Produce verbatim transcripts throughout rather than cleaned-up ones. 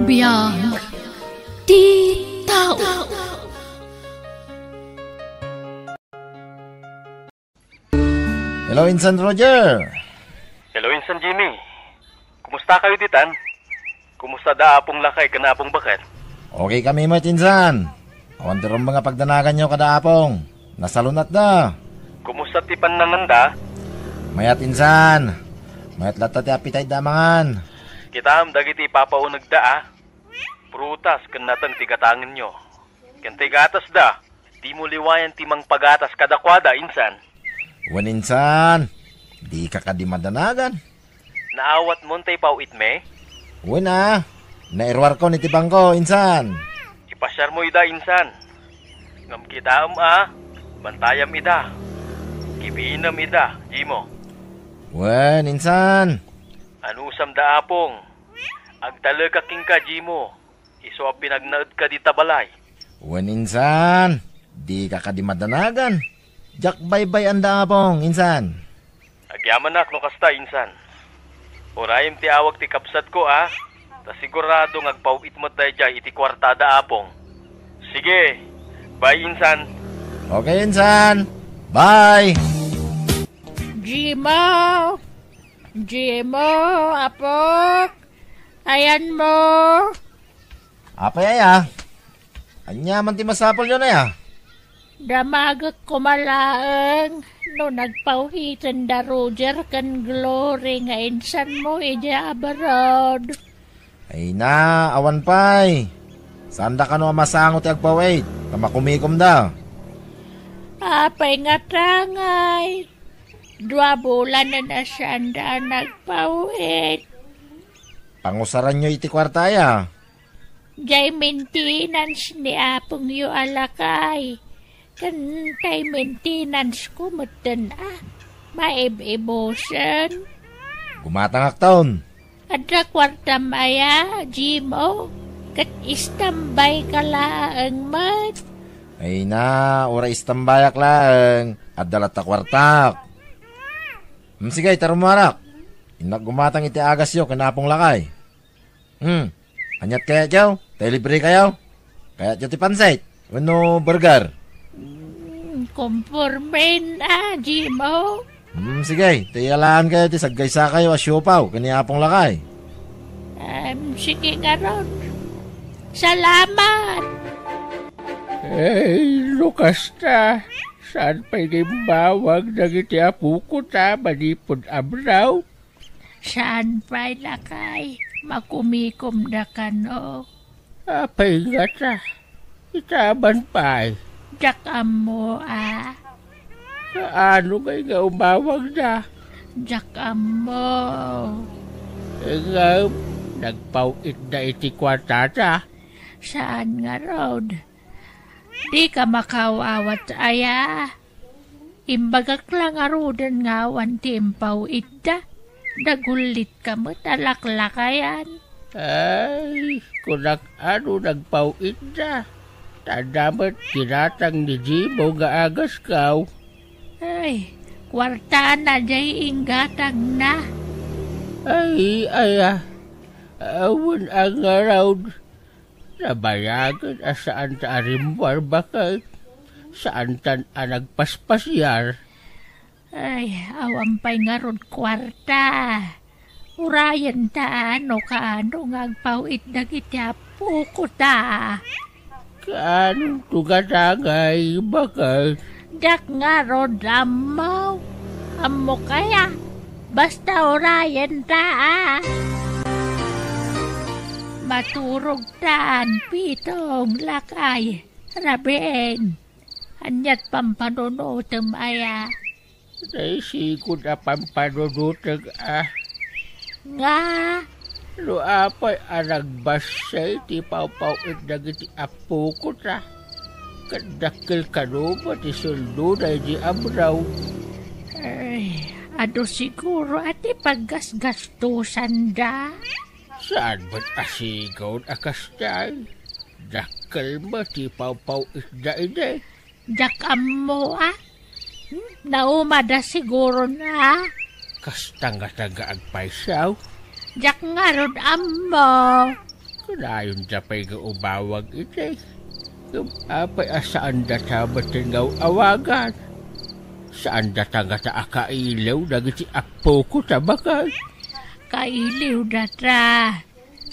Biag ti tao. Hello, Insan Roger. Hello, Insan Jimmy. Kumusta kayo ditan? Kumusta da Apong Lakay ken Apong Baket? Okay kami met, Insan. Awan ti rumbeng a pagdanaganyo kada Apong. Nasalunatda. Kumusta ti pannanganda? Mayat, Insan. Mayat latta ti appetite da a mangan. Kitaem dagiti ipapaunegda, a? Prutas ken nateng ti gatangenyo. Ken ti gatasda, dimo liwayan ti mangpagatas kadakuada, Insan. Wen, Insan. Dika kadi madanagan. Naawatmon ti paw-itmi? Wen a, nairuarkon iti bangko, Insan. Ipasiarmo ida, Insan. Ngem kitaem a, bantayam ida. Kibinem ida, Jimo. Wen, Insan. Anusam da Apong. Agtalekak kenka, Jimo. Isu a pinagnaedka dita balay. Wen, Insan. Dika kadi madanagan. Diak baybay-an da Apong, Insan. Agyamanak no kasta, Insan. Urayem ti awag ti kabsatko, a? Ta sigurado nga agpaw-it met daydiay iti kuartada, Apong. Sige. Bye, Insan. Okay, Insan. Bye. Jimo! Jimo, apok! Ayanmo! Apay aya? Ania man ti masapulyon aya? Damagek koma laeng no nagpaw-iten da Roger ken Glory nga insanmo idiay abroad. Ay na, awan pay. Saanda kano a masango ti agpaw-it, ta makumikomda. Apay nga tangay? Dua bulanen a saanda a nagpaw-it. Pangusaranyo iti kuarta aya? Jay maintenance ni apongyo a lakay. Ken tay maintenance ko metten a maib-ibusen. Gumatangakton. Adda kuartam aya, Jimo? Ket istambay ka laeng met. Ay na, uray istambayak laeng, adda latta kuartak. Hmm, sige, ita rummuarak. Innak gumatang iti agasyo ken Apong Lakay. Hmm, aniat kayatyo? Tay libre kayo? Kayatyo ti pansit? Wenno burger? Mm, kompormen a, Jimo. Hmm, sige, tay alaan kayo ti saggaysa kayo a siopaw ken ni Apong Lakay. Em, sige ngarud. Salamat! Ay, no kasta, saan pay nga imbawag dagiti apoko ta manipud abraw? Saan pay, lakay, makumikomda kano? Apay ngata, itaman pay. Diak ammo a. Kaano ngay nga umawagda? Diak ammo. Ngem, nagpaw-itda iti kuartada. Saan ngarud? Dika makaw-awat aya? Imbagak la ngaruden nga awan ti impaw-itda. Dagullitka met a laklakayan. Ay, kunak ano nagpaw-itda. Ta adda met ginatang ni Jimo nga agasko. Ay, kuartana jay inggatangna. Ay, aya. Awan a ngarud. Nabayagen a saanta a rimmuar, baket. Saantan a nagpaspasiar. Ay, awan pay ngarud kuarta. Urayenta no kaano nga agpaw-it dagiti apokota. Kaanonto nga dagay, baket? Diak ngarud ammo. Ammo kaya? Basta urayenta a. Maturog Tan, Pitong, lakay, rabiin. Aniat pampanunutem aya? Naisigud a pampanunutek a. Nga? No apay a nagbassay ti pawpaw-it dagiti apokota, ket dakkel kano met ti sueldo daydi abraw. Ay, adu siguro a ti paggasgastusanda. Saan met a sigaw a kasdiay? Dakkel met ti pawpaw-itda idi. Diak ammo a. Hmm? Naumada siguro na. Kasta ngata nga agpayso? Diak ngarud ammo. Kunayonda pay nga umawag iti. Ngem apay a saandata metten nga awagan? Saandata ngata a kailiw dagiti apokota, baket? Kailiwdata,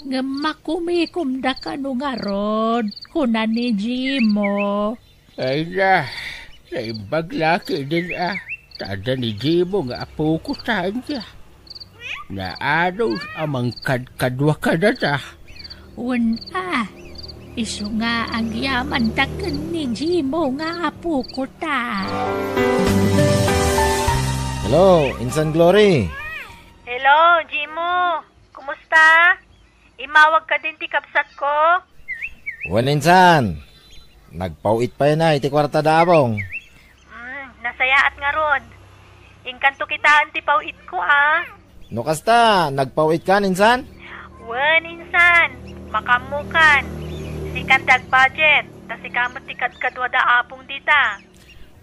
ngem makumikomda kano ngarud, kuna ni Jimo. Ay na, naimbag la ketdin a, ta adda ni Jimo nga apokota, ania. Naanos a mangkadkadua kadata. Wen a, isu nga agyamanta ken ni Jimo nga apokota. Hello, Insan Glory. Hello, Jimo. Kumusta? Immawag kadin ti kabsatko? Wen, insan. Nagpaw-it pay na iti kuarta da Apong. Mm, nasayaat ngarud. Inkanto kitaen ti paw-itko, a. No kasta, nagpaw-itkan, insan? Wen, insan. Makaammokan. Sikan ti agbudget, ta sika met ti kadkadua da Apong dita.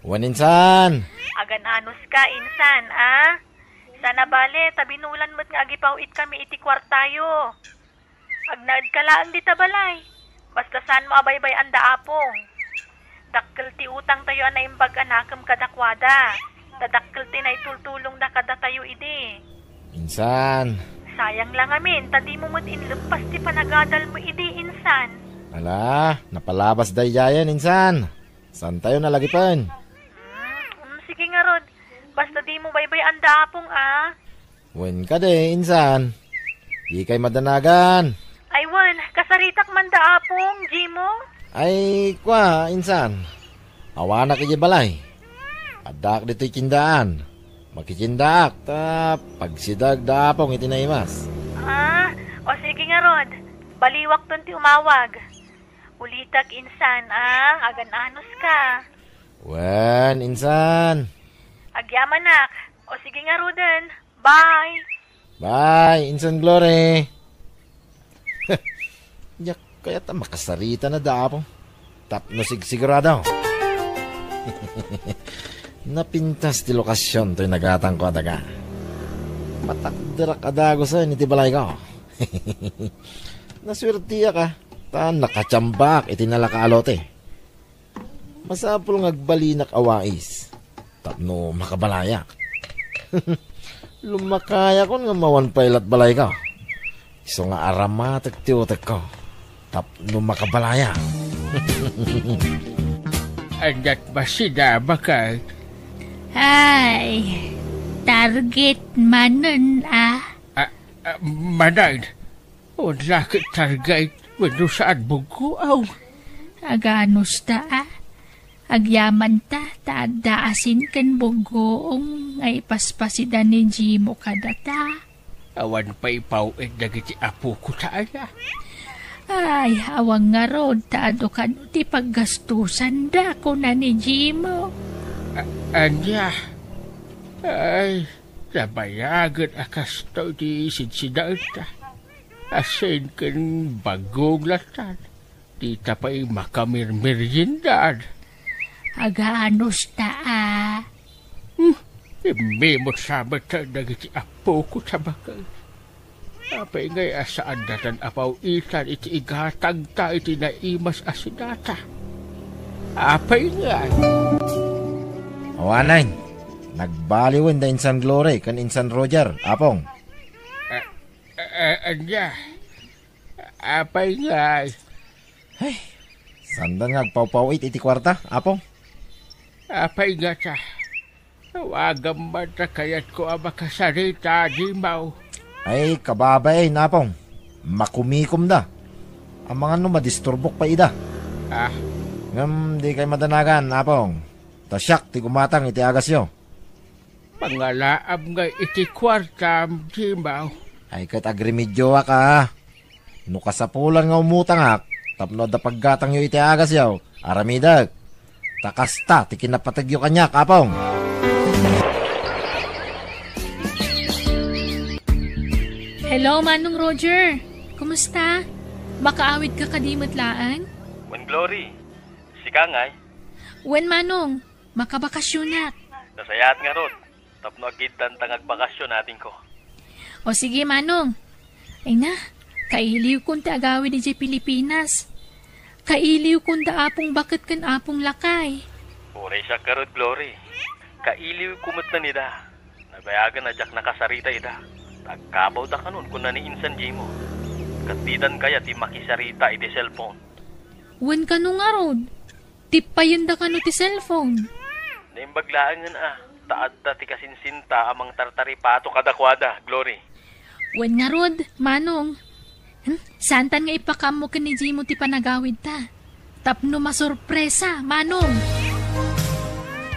Wen, insan. Agan-anoska, insan, a? Sana bale, ta binulan met nga agipaw-itkami iti kuartayo. Agnaedka laeng dita balay. Basta saanmo a baybay-an da Apong. Dakkel ti utangtayo a naimbag a nakem kadakuada. Ta dakkel ti naitultulongda kadatayo idi. Insan. Sayang la ngamin, ta dimo met inleppas ti panagadalmo idi, insan. Ala, napalabas daydiayen, insan. Saantayo nalagipen. Mm, mm, sige ngarud. Basta dimo baybay-an da Apong, a. Wen kadi, insan. Dikay madanagan. Ay wen, kasaritak man da Apong, Jimo. Ay, kua, insan. Awanak iti balay. Addaak ditoy tiendaan. Makitiendaak, ta pagsideg da Apong iti naimas. A, o sige ngarud. Baliwakton ti umawag. Ulitek, insan, a, agan-anoska. Wen, insan. Agyamanak. O sige ngaruden. Bye. Bye, Insan Glory. Diak kayat a makasarita na da Apo. Tapno sigsigurado. Napintas ti lokasion toy nagatangko a daga. Matakderak a dagusen iti balayko. Nasuertiak a, ta nakatiambaak iti nalaka a lote. Masapul nga agbalinak a wais tapno makabalayak. Lumakayakon nga mawan pay lat balayko. Isu nga aramatek ti utekko tapno makabalayak. Aniat masida, baket? Ay, target manen a. Ah, ah, manen. Wala ket target wenno saan buggoaw. Aganos ta a. Agyamanta ta adda asin ken buggoong nga ipaspasida ni Jimo kadata. Awan pay paw-it dagiti apoko ta aya. Ay, awan ngarud ta adu kano ti paggastusanda, kuna ni Jimo. A-, ania? Ay, nabayagen a kastoy ti sidsidaenta. Asin ken bag-o nga latan, dita pay makamirmeriendad. Aganos ta a. Hmm, immimut sa met dagiti apoko ta baket. Apay ngay a saan datan a paw-itan iti igatangta iti naimas a sidata? Apay ngay? Awanen, nagbaliwen da Insan Glory ken Insan Roger, Apong. Eh, eh, eh, ania? Apay ngay? Ay, sanda nga agpawpaw-it iti kuarta, Apong? Apay ngata? Awagam man ta kayatko a makasarita, Jimo. Ay, kababain, Apong. Makumikomda. Amangan no madisturbok pay ida. Ah. Ngem dikay madanagan, Apong. Ta siak ti gumatang iti agasyo. Pangalaam ngay iti kuartam, Jimo. Ay, ket agremedioak a. No kasapulan nga umutangak tapno adda paggatangyo iti agasyo, aramidek. Ta kasta ti kinapategyo kaniak, Apong. Hello, Manong Roger. Kumusta? Makaawid ka kadi met laeng? Wen, Glory. Sika ngay? Wen, Manong. Makabakasionak. Nasayaat ngarud, tapno agiddanta nga agbakasio, adingko. O sige, Manong. Ay na, Kailiwkon ti agawid idiay Pilipinas. Kailiwkon da Apong Baket ken Apong Lakay. Uray siak ngarud, Glory. Kailiwko met ida. Nabayagen a diak nakasarita ida. Agkabawda kanon, kuna ni Insan Jimo. Ket didan kayat ti makisarita iti cellphone. Wen kano ngarud, tippayenda kano ti cellphone? Naimbag laengen a, ta adda ti kasinsinta a mangtartaripato kadakuada, Glory. Wen ngarud, Manong. Hmm? Saantan nga ipakaammo ken ni Jimo ti panagawidta. Tapno masurpresa, Manong.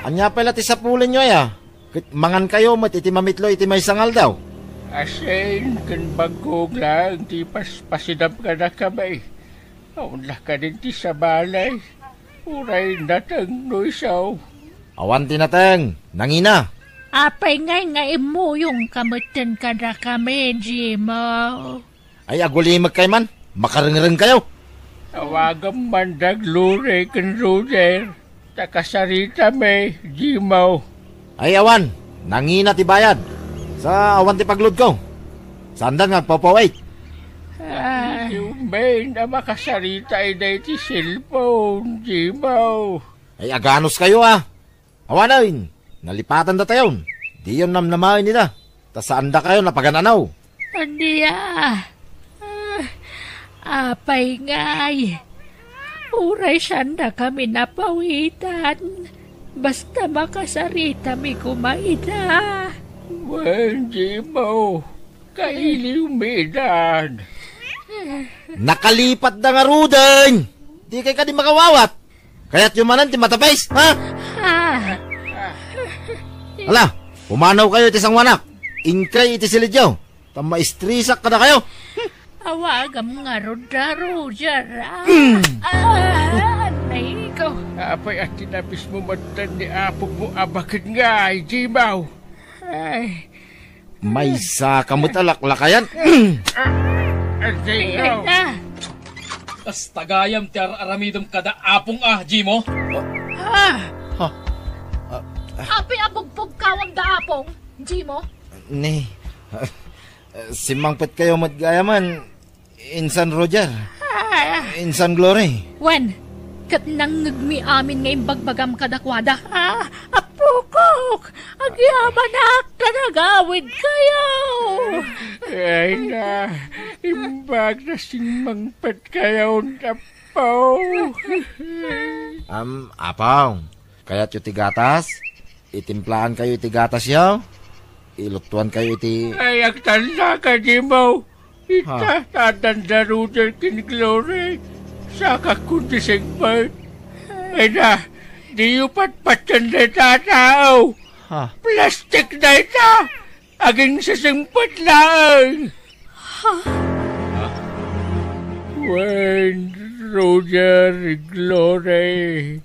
Ania pay la ti sapulenyo aya? Ket mangankayo met iti mamitlo iti maysa nga aldaw. Asin ken baggo laeng ti paspasidam kadakami. Awan la kadin ti sabali. Uray nateng no isu. Awan ti nateng, nangina. Apay ngay nga immuyongka metten kadakami, Jimo? Ay, agulimek kay man. Makarengreng kayo. Awagam man da Glory ken Roger. Ta kasaritami, Jimo. Ay, awan. Nangina ti bayad. Sa awan ti pagludko. Saandan nga agpawpaw-wait. Ah. Di umay a makasarita ida iti cellphone, Jimo. Ay, aganus kayo, ah. Awanen, nalipatan datayon. Diyon namnamaen ida. Ta saandakayon a pagan-anaw. Ania? Ah, apay ngay? Uray saandakami napawitan. Basta makasaritami koma ida. Wen, Jimo. Kailiwmi idan. Nakalipatda ngaruden. Di kay kadi makawawat. Kayatyo manen ti matapis, ha? Ah. Ala, pumanaw kayo iti sanguanak. Inkay iti silidyo. Ta maistresak kadakayo. Awagam ngarud da Roger, ah. Mm. Ah, anay ko. Apay a tinapis mo metten ni apok mo a baket ngay, Jimo? Ay, Maysa ka met a laklakayan. Ay, ikaw. Kasta gayam ti ar-aramidem kada apong a, Jimo? Ah! Ha? Ah. Apay a bugpugkawam da apong, Jimo? Ni, simmangpet kayo met gayamen. Insan Roger. Ah. Insan Glory. Wen, ket nangngegmi amin nga imbagbagam kadakuada. Ah, apokok! Agyamanak ta nagawid kayo! Ay na, imbag ta simmangpet kayon, Apo. Am, Apong, kayatyo ti gatas? Itimplaankayo iti gatasyo? Ilutuankayo iti Ay, agtanda ka, Jimo. Ita, ha? Tadanda Roger ken Glory. Sakak kundi singpet. Ay na, diyo patpatyan dayta a tao. Ha? Plastik dayta. Aginsisingpet laeng. Ha? Wen, Roger, Glory,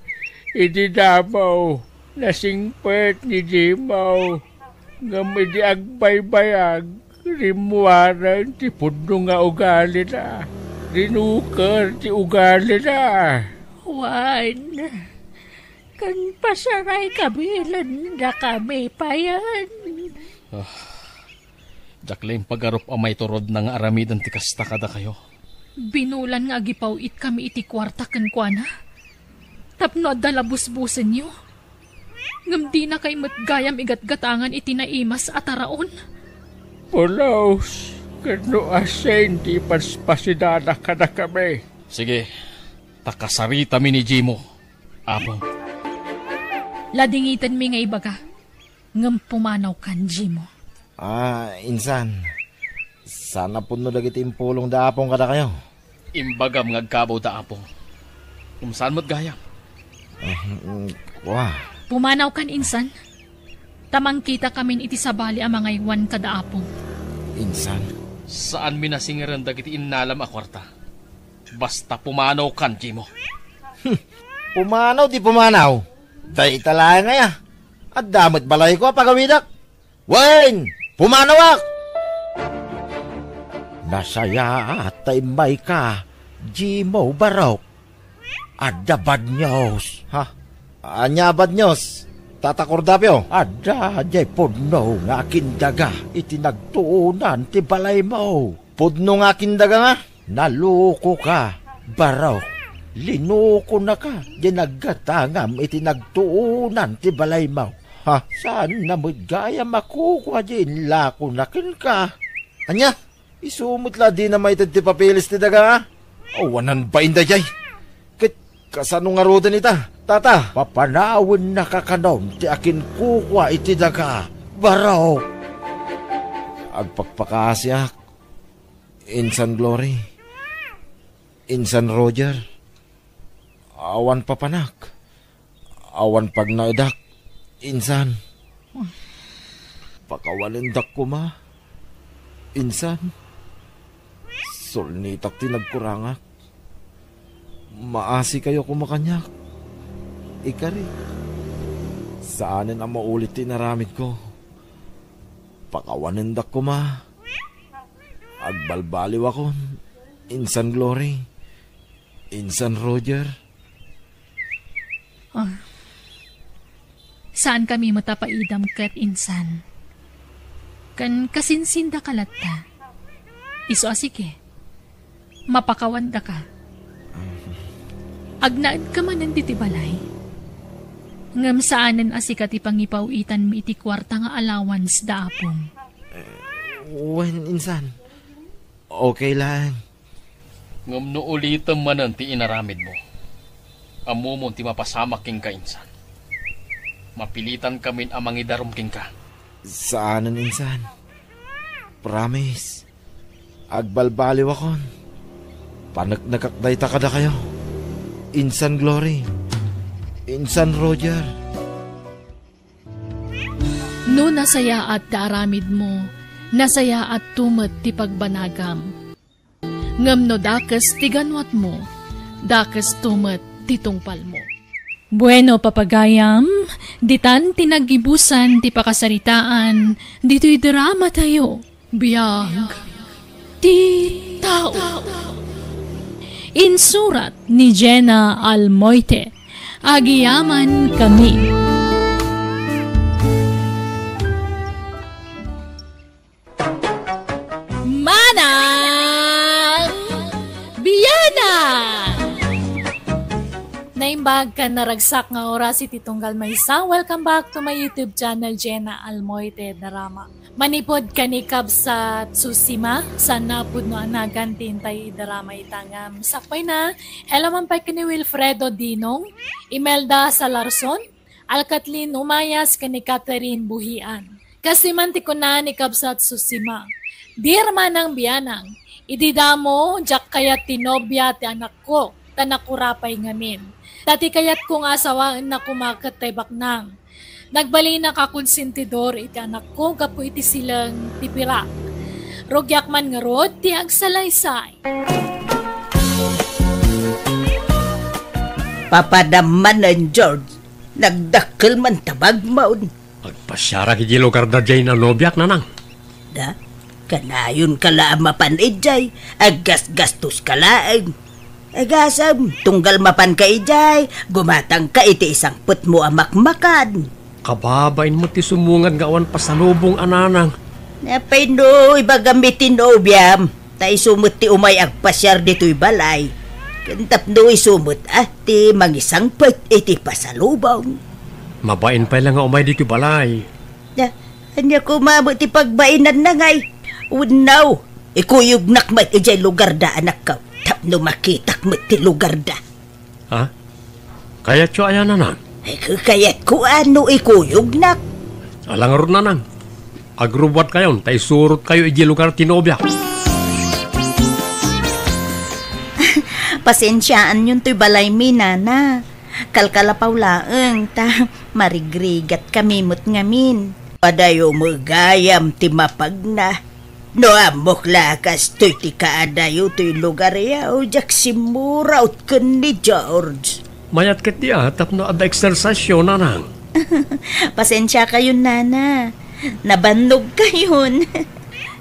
idi damo, nasingpet ni Jimo. Ngem idi agbaybayag, rimmuaren ti pudno nga ugalina. Rinuker ti ugalina. Wen, ken pasaray kabilen dakami payen. Ah, diak la impagarup a maiturod na nga aramiden ti kasta kadakayo. Binulan nga agipaw-itkami iti kuarta kenkuana tapno adda la busbusenyo. Ngem dinakay met gayam igatgatangan iti naimas a taraon. Pulos, ket no asin ti ipaspasidada kadakami. Sige, ta kasaritami ni Jimo, Apo. Ladingitenmi nga ibaga, ngem pumanawkan, Jimo. Ah, insan, saan a pudno dagiti impulong da Apong kadakayo? Imbagam nga agkabaw da Apo. Ngem saan met gayam? Ah, mm, wa. Pumanawkan, insan. Ta mangkitakamin iti sabali a mangaywan kada Apo. Insan? Saanmi nasingeren dagiti innalam a kuarta. Basta pumanawkan, Jimo. Hmm. Pumanaw ti pumanaw. Dayta laeng aya. Adda met balayko a pagawidak. Wen, pumanawak! Nasayaat ta immayka, Jimo Barok. Adda bad news. Ha? Ania a bad news, Tata Cordapio? Adda diay pudno nga akindaga iti nagtuonan ti balaymo. Pudno nga kindaga nga. Nalukoka, Barok. Linukonaka diay naggatangam iti nagtuonan ti balaymo. Ha? Saanna met gayam a kukua diay inlakona kenka. Ania? Isu met la a dina maited ti papeles ti daga? Awanan bain daydiay. Ket kasano ngaruden ita, Tata? Papanawennaka kanon ti akinkukua iti daga, Barok. Agpakpakaasiak, Insan Glory, Insan Roger. Awan papanak. Awan pagnaedak, insan. Pakawanendak koma, insan. Sulnitak ti nagkurangak. Maasikayo koma kaniak. Ikari, saanen a maulit ti inaramidko. Pakawanendak koma. Agbalbaliwakon, insan Glory, insan Roger. Ah. Saankami met a paidam ket insan. Ken kasinsindaka latta. Isu a sige. Mapakawandaka. Agnaedka manen ditoy balay. Ngem saanen a sika ti pangipaw-itanmi iti kuarta nga allowance da apom. Wen, insan. Okay lang. Ngem no ulitem manen ti inaramidmo, ammomon ti mapasamak kenka, insan. Mapilitankamin a mangidarum kenka. Saanen, insan. Promise. Agbalbaliwakon. Paneknekak dayta kadakayo. Insan Glory. Insan Roger. No nasayaat ti aramidmo, nasayaatto met ti pagbanagam. Ngem no dakes ti ganuatmo, dakesto met ti tungpalmo. Bueno, papagayam, ditan ti naggibusan ti pakasaritaan ditoy dramatayo. Biag ti tao. Insurat ni Jenna Almoite. Agyamankami. Manang Bianang! Naimbag ken naragsak nga oras iti tunggal maysa. Welcome back to my YouTube channel, Jenna Almoite Drama. Manipud ken ni Kabsat Susima, saan a pudno a nagan ti intay idrama ita ngem sakbayna, hello man pay ken ni Wilfredo Dinong, Imelda Salarson, Alkatlin Umayas ken ni Catherine Buhian. Kastoy man ti kuna ni Kabsat Susima, "Dear Manang Bianang, idi damo, diak kayat ti nobia ti anakko, ta nakurapay ngamin. Ta ti kayatko nga asawaenna koma ket tay baknang. Nagbalinak a konsentidor iti anakko gapu iti sileng ti pirak. Rugiak man ngarud ti agsalaysay." Papadam manen, George. Nagdakkel man ta bagmon. Agpasiarak iti lugar da diay nanobiak, Nanang. Da, kanayonka la a mapan idiay, aggasgastoska laeng. Agasem, tunggal mapanka idiay, gumatangka iti isangpetmo a makmakan. Kababain met ti sumungad nga awan pasalubong a nanang. Apay no ibagam iti nobiam, ta isu met ti umay agpasiar ditoy balay. Ken tapno isu met a ti mangisangpet iti pasalubong. Mabain pay la nga umay ditoy balay. Na, ania koma met ti pagbainanna ngay? Wenno, ikuyognak met idiay lugar da, anakko, tapno makitak met ti lugar da. Ha? Kayatyo aya, Nanang? Ay, kayatko a no ikuyognak. Ala ngarud, Nanang. Agrubbuatkayon ta isurotkayo idiay lugar ti nobiak. Pasensiaanyon toy balaymi, Nana. Kalkalapaw laeng ta marigrigatkami met ngamin. Adayo met gayam ti mapagna. No ammok la a kastoy ti kaadayo toy lugaryo, diak simmuraot ken ni George. Mayat ketdi a tapno adda eksersisyo, Nanang. Pasensiakayon, Nana. Nabannogkayon.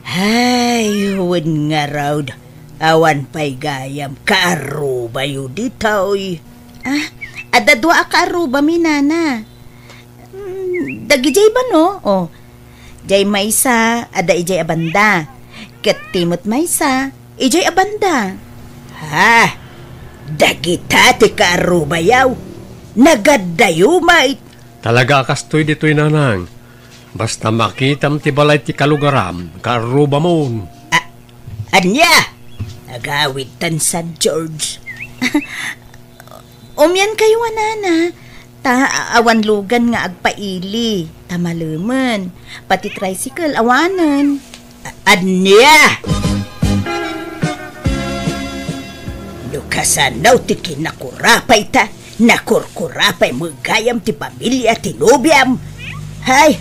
Ay, wen ngarud, awan pay gayam kaarrubayo ditoy. Ah, adda dua a kaarrubami, Nana. Hmm, dagidiay bano, oh. Diay maysa, adda idiay a banda. Ket ti met maysa, idiay a banda. Ha? Dagita ti kaarrubayaw? Nagaddayo met. Talaga a kastoy ditoy, nanang. Basta makitam ti balay ti kalugaram, kaarrubamon. A-, ania? Agawidtan, San George. Umiankayo a nana, ta awan lugan nga agpaili, ta malemen. Pati tricycle, awanen. A-, ania? No kasano ti kinakurapayta, nakurkurapay met gayam ti pamilia ti nobiam. Hay,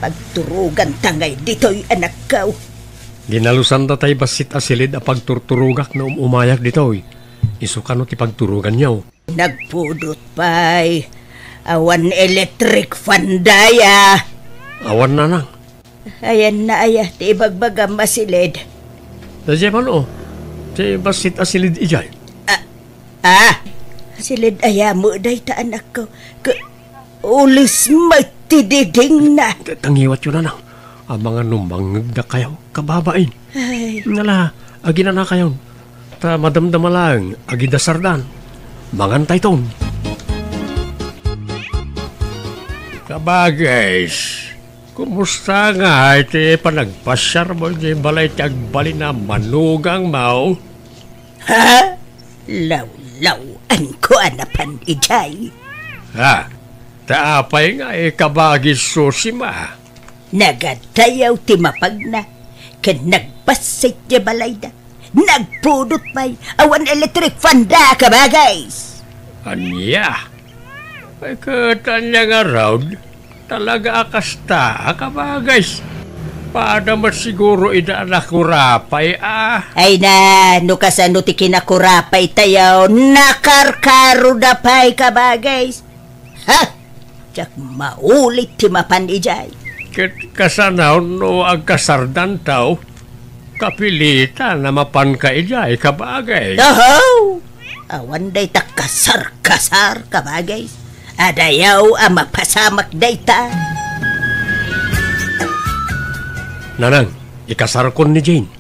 pagturoganta ngay ditoy, anakko. Dinalusanda tay bassit a silid a pagturturogak no um-umayak ditoy. Isu kano ti pagturoganyo? Nagpudot pay. Awan electric fan daya. Awan, nanang. Ayanna aya ti ibagbagam a silid? Daydiay man, o. Ti bassit a silid idiay. Ah, ah. Silid aya met dayta, anakko. Ke-, ules met ti didingna. Ta-, tangiwatyo, nanang. Amangan no mangngegdakayo, kababain. Ay. Ngala, aginanakayon. Ta madamdama laeng, agidasardan. Mangantayton. Kabagis, kumusta ngay ti panagpasiarmo idiay balay ti agbalin a manugangmo? Ha? Lawlaw-anko a napan idiay. Ha? Ta apay ngay, kabagis Susima? Nagaddayaw ti mapagna, ken nagbassit ti balayda. Nagpudot pay, awan electric fan da, kabagis. Ania? Ay, ket ania ngarud? Talaga a kasta, a kabagis. Pada met siguro ida a nakurapay, a. Ay na, no kasano ti kinakurapaytayo, nakarkaroda pay, kabagis. Ha? Diak maulit ti mapan idiay. Ket kasano no agkasardanto? Kapilitan a mapanka idiay, kabagis. Oho! Awan dayta kasar-kasar, kabagis. Adayaw a mapasamak dayta. Nanang, ikasarkon ni Jane.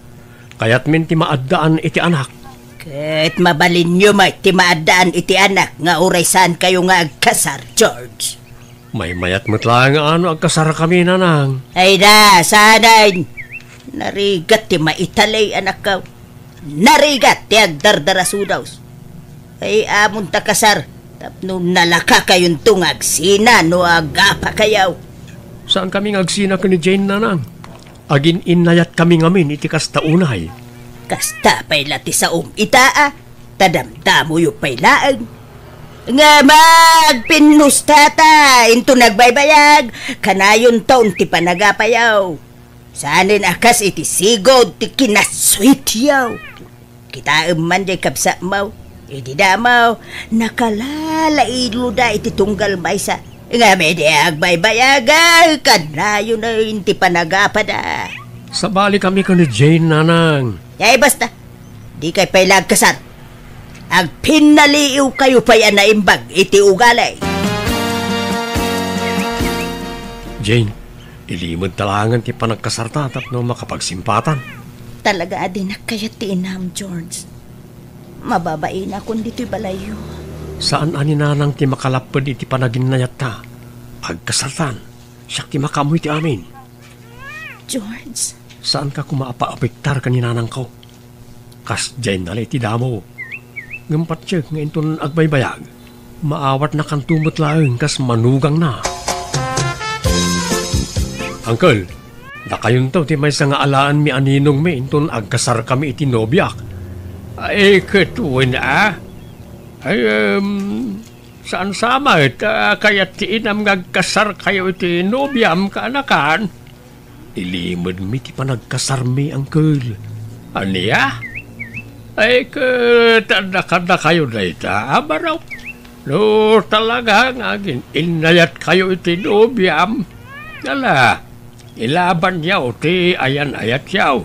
Kayatmin ti maaddaan iti anak. Ket mabalinyo met ti maaddaan iti anak nga uray saankayo nga agkasar, George. Maymayat met laeng nga no agkasarkami, nanang. Ay da, saanen. Narigat ti maitalek, anakko. Narigat ti agdardarasudaw. Ay, amonta kasar, tapno nalakakayonto nga agsina no agapakayo. Saankami nga agsina ken ni Jane, nanang. Agin-innayatkami ngamin iti kasta unay. Kasta pay la ti saom ita, a, ta damdamoyo pay laeng. Ngem agpinnustata, inton agbaybayag, kanayonton ti panagapayo. Saanen a kas iti sigud ti kinasweetyo. Kitaem man diay kabsatmo, idi damo, nakalalailo da iti tunggal maysa. Ngem idi agbaybayag, ay, kanayon ti panagapada. Sabalikami ken ni Jane, nanang. Ay, basta. Dikay pay la agkasar. Agpinnaliiwkayo pay a naimbag iti ugali. Jane, ilimedta laengen ti panagkasarta tapno makapagsimpatan. Talaga a dinak kayat ti inam, George. Mababainakon ditoy balayyo. Saan a ni nanang ti makalapped iti panaginnayatta. Agkasartan, siak ti makaammo iti amin. George. Saanka koma a paapektar ken ni nanangko. Kasdiay nala iti damo. Ngem patiek nga inton agbaybayag, maawatnakanto met laeng kas manugangna. Uncle, dakayonto ti maysa nga alaenmi a ninongmi inton agkasarkami iti nobiak. Ay, ket wen a? Ay, em, saan sa met a kayat ti inam nga agkasarkayo iti nobiam, kaanakan? Ilimedmi ti panagkasarmi, uncle. Ania? Ay, ket adda kadakayo dayta a barok. No talaga nga agin-innayatkayo iti nobiam, ala, ilabanyo ti ayan-ayatyo.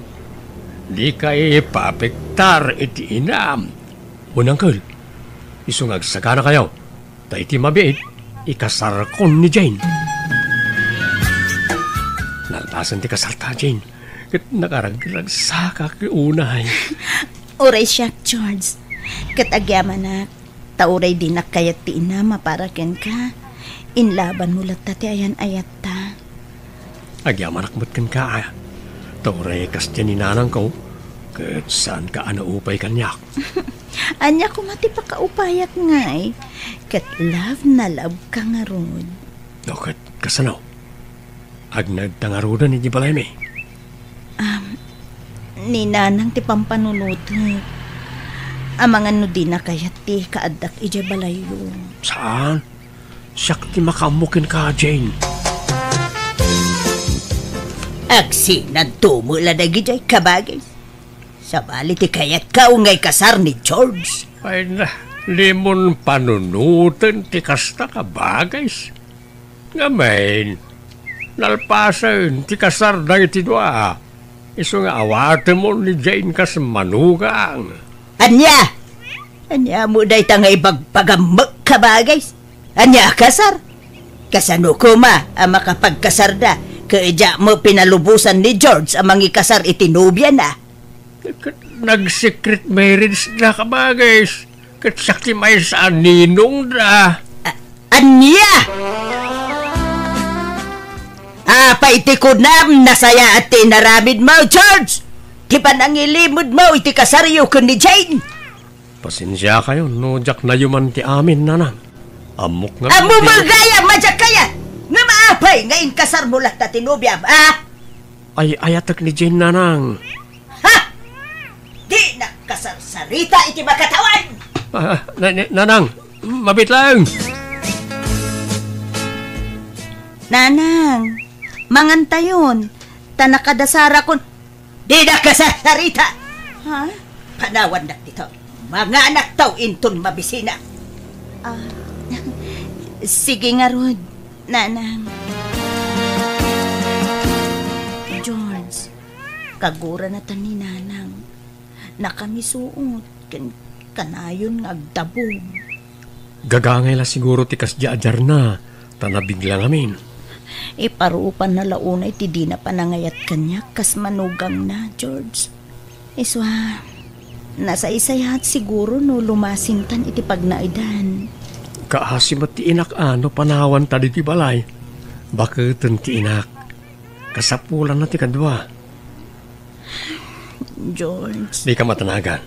Dikay paapektar iti inam. Wen, uncle, isu nga agsaganakayo. Ta iti mabiit, ikasarkon ni Jane. Nalpasen ti kasarta, Jane, Ket nakaragragsakak unay. Uray siak, George. Ket agyamanak, ta uray dinak kayat ti inam a para kenka, inlabanmo latta ti ayan-ayatta. Agyamanak met kenka, a. Ta uray kasdiay ni nanangko, ket saanka a naupay kaniak. Ania koma ti pakaupayak ngay? Ket love na love ka ngarud. No, ket kasano? Agnaedta ngaruden iti balaymi? Am, ni nanang ti pampanunotek. Amangan no dina kayat ti kaaddak idiay balayyo. Saan? Siak ti makaammo kenka, Jane. Agsinadto met la dagidiay, kabagis. Sabali ti kayatka nga ikasar ni George? Ay na, limon panunoten ti kasta, kabagis. Ngamin, nalpasen ti kasar dagiti dua. Isu nga awatemon ni Jane kas manugang. Ania? Ania mo dayta nga ibagbagam met, kabagis? Ania a kasar? Kasano koma a makapagkasarda ket diak met pinalubosan ni George a mangikasar iti nobiana? Ket nag-secret marriage da, kabagis. Ket siak ti maysa a ninongda. A-, ania? Apay ti kunam, nasayaat ti inaramidmo, George? Ti panangilimedmo iti kasaryo ken ni Jane? Pasensiakayon no diak nayuman ti amin, nanang. Ammok nga Ammo met gayam, madiak kayat! Ngem apay nga inkasarmo latta ti nobiam, a? Ay-ayatek ni Jane, nanang. Ha? Dinak kasarsarita iti makatawan! Ah, na-, na-, nanang, mabiit laeng. Nanang, mangantayon, ta nakadasarakon. Dinak kasarsarita! Ha? Panawannak ditoy. Manganakto inton mabisina. Ah, sige ngarud, nanang. George, kagurana ta ni nanang. Nakamisuot, ken kanayon nga agdabog. Gagangay la siguro ti kasdiay a diarna, ta nabigla ngamin. Iparupanna la unay ti dina panangayat kaniak kas manugangna, George. Isu a, nasaysayaat siguro no lumasintan iti pagnaedan. Kaasi met ti inak a no panawanta ditoy balay. Baketen ti inak. Kasapulanna ti kadua. George. Dika matanagan.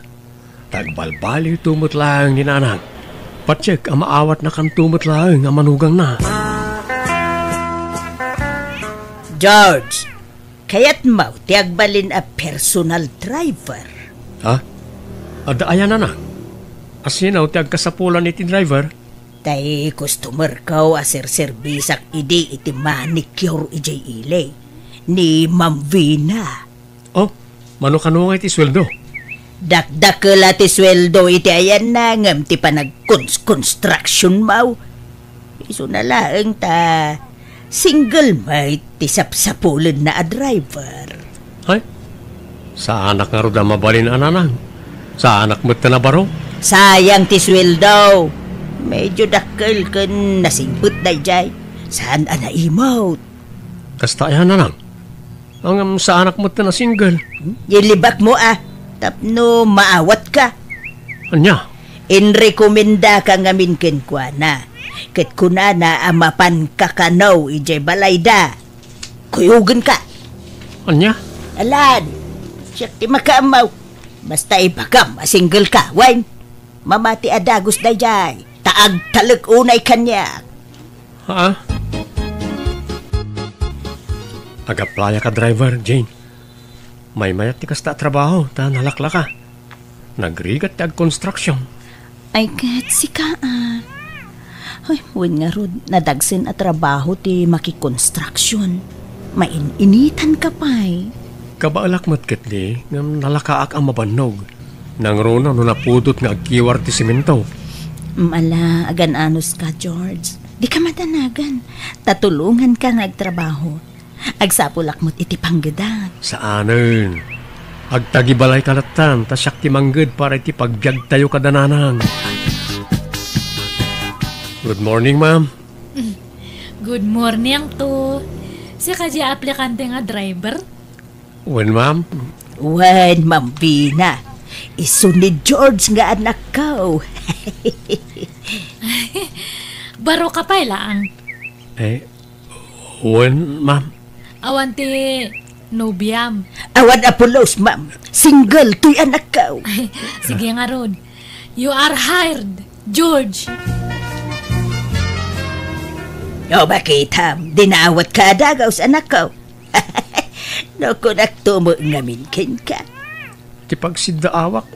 Ta agbalbaliwto met laeng ni nanang. Patiek a maawatnakanto met laeng a manugangna. George, kayatmo ti agbalin a personal driver? Ha? Adda aya, nanang? Asino ti agkasapulan iti driver? Tay customerko a serserbisak idi iti manicure idiay ili, ni Ma'am Vina. Oh, mano-kano nga iti sueldo? Dakdakkel a ti sueldo iti ayanna ngem ti panagkons-construction mo. Isuna laeng ta single met ti sapsapulenna a driver. Ay, saanak ngarud a mabalin a nanang. Saanak met a nabarok. Sayang ti sueldo. Medyo dakkel ken nasingpet daydiay. Saan a naimot. Kasta aya, nanang? Ngem saanak met a single. Ilibakmo a, tapno maawatka. Ania? Inrekomendaka ngamin kenkuana. Ket kunana a mapanka kano idiay balayda. Kuyogenka. Ania? Alan, siak ti makaammo. Basta ibagam a single ka, wen? Mamati a dagus daydiay, ta agtalek unay kaniak. Ha? Ag-applyak a driver, Jane. Maymayat ti kasta a trabaho, ta nalaklaka. Nagrigat ti agkonstruksyon. Ay, ket sika, a. Ay, wen ngarud, nadagsen a trabaho ti makikonstruksyon. Main-initan ka pay. Kabaelak met ketdi, ngem nalakaak a mabannog. Nangruna no napudot nga agkiwar ti semento. Mala, agan-anos ka, George. Dika madanagan. Ta tulonganka nga agtrabaho. Agsapulak met iti panggedak. Saanen. Agtagibalayka lattan, ta siak ti mangged para iti pagbiagtayo kada nanang. Good morning, ma'am. Good morning to. Sika di aplikante nga driver? Wen, ma'am. Wen, Ma'am Vina. Isu ni George nga anakko. Baro ka pay laang. Eh, wen, ma'am. Awan ti nobiam. Awan a pulos, ma'am. Single toy anakko. Sige ngarud. You are hired, George. O, makitam, dinaawat ka a dagaus, anakko. No, kunakto met ngamin kenka. Ti pagsiddaawak,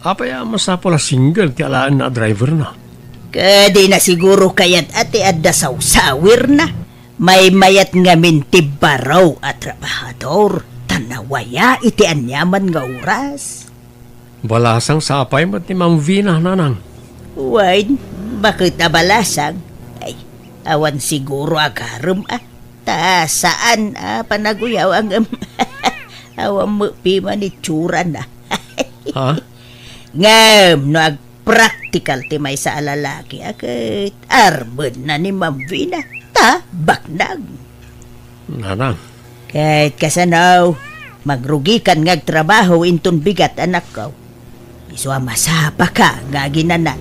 apay a masapul a single ti alaenna a driverna? Kadi na siguro kayat a ti adda sawsawirna. Maymayat ngamin ti baro a trabahador, ta nawaya iti aniaman nga oras. Balasang sapay met ni Ma'am Vina, nanang. Wen, baket a balasang. Ay, awan siguro agarem a. Ta saan a panaguyaw ngem awan met piman itsurana. Ha? Ngem no agpraktikal ti maysa a lalaki a ket armenna ni Ma'am Vina, ta baknang. Nanang. Ket kasano, mangrugikan nga agtrabaho inton bigat, anakko. Isu a masapaka nga aginana,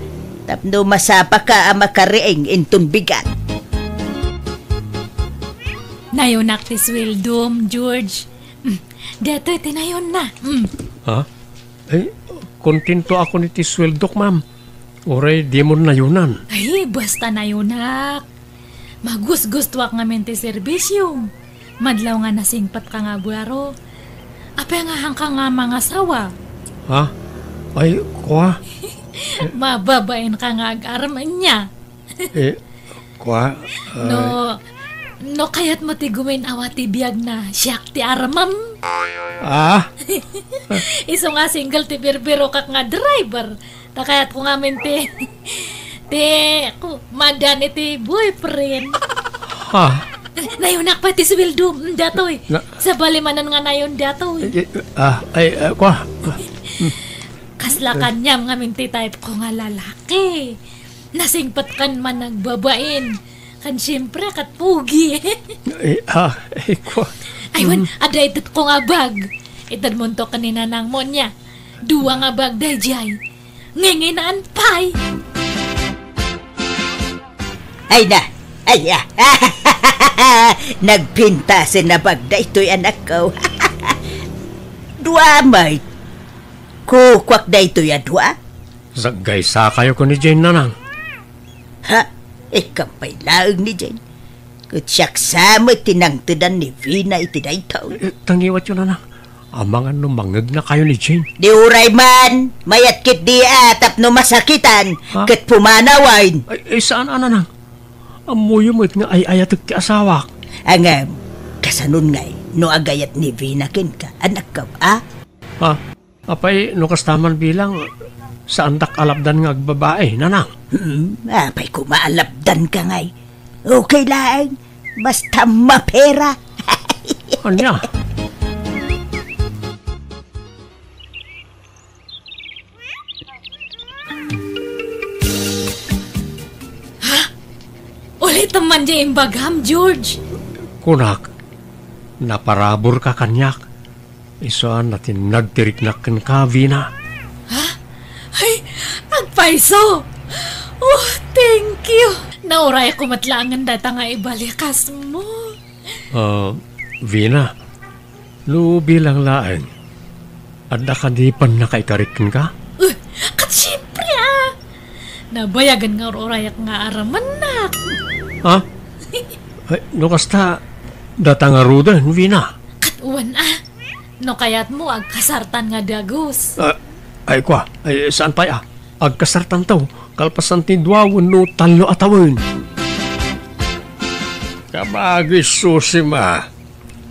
tapno masapaka a makariing inton bigat. Nayonak ti sueldom, George. Mm, datoy ti nayonna. Mm. Ha? Ay, kontento ako iti sueldok, ma'am. Uray dimon nayonan. Ay, basta nayonak. Magusgustuak ngamin ti serbisiom. Madlaw nga nasingpetka nga baro. Apay nga haanka nga mangasawa? Ha? Ay, kua? Mababainka nga agarem ania. Eh, kua? No, ay. No kayatmo ti gumin-awa ti biagna, siak ti aramem. Ah? Isu nga single ti birbirokak nga driver. Ta kayatko ngamin ti, ti, ku-, madan iti boyfriend. Ha? Nayonak pay ti sueldo, mm, datoy. Na- Sabali manen nga nayon datoy. Eh, eh, ah, ay, ah, kua? Kasla kaniam ngamin ti type ko nga lalaki. Nasingpetkan man agbabain. Kan siyempre, ket pugi. Eh, ah, eh, kua? Ay, wen, mm, adda itedko nga bag. Itedmonto ken ni nanangmo nia. Dua nga bag daydiay. Nginginaan pay. Ay na, ay, ah. Nagpintasen a bag daytoy, anakko. Dua met. Kukuak daytoy a dua. Saggaysakayo ken ni Jane, nanang. Ha? Ikkan pay laeng ni Jane. Ket siak sa met ti nangtedan ni Vina iti daytoy. Eh, tangiwatyo, nanang. Amangan no mangegnakayo ni Jane. Di uray man, mayat ketdi a tapno masakitan, ha? Ket pumanawen. Ay, ay, saan a, nanang? Ammoyo met nga ay-ayatek ti asawak. Ngem, kasanon ngay no agayat ni Vina kenka, anakko, a? Ha? Apay, no kasta man bilang, saandak a lapdan nga agbabai, nanang? Hmm, apay koma a lapdanka ngay? Okay laeng, basta mapera. Ania? Ha? Ulitem man diay imbagam, George. Kunak, naparaburka kaniak. Isu a natinnag ti riknak kenka, Vina. Ha? Ay, agpayso! Oh, thank you! Naurayko met laengen dayta nga ibalikasmo. Ah, Vina, no bilang laeng, adda kadi pannakaikarik kenka? Eh, ket siempre, a! Nabayagen nga ur-urayak nga aramennak. Ha? Ay, no kasta, data ngaruden, Vina. Ket wen a, no kayatmo, agkasartan nga dagus. Ah, ay, kua, ay, saan pay a? Agkasartanto, kalpasan ti dua wenno tallo a tawen. Kabagis, Susima.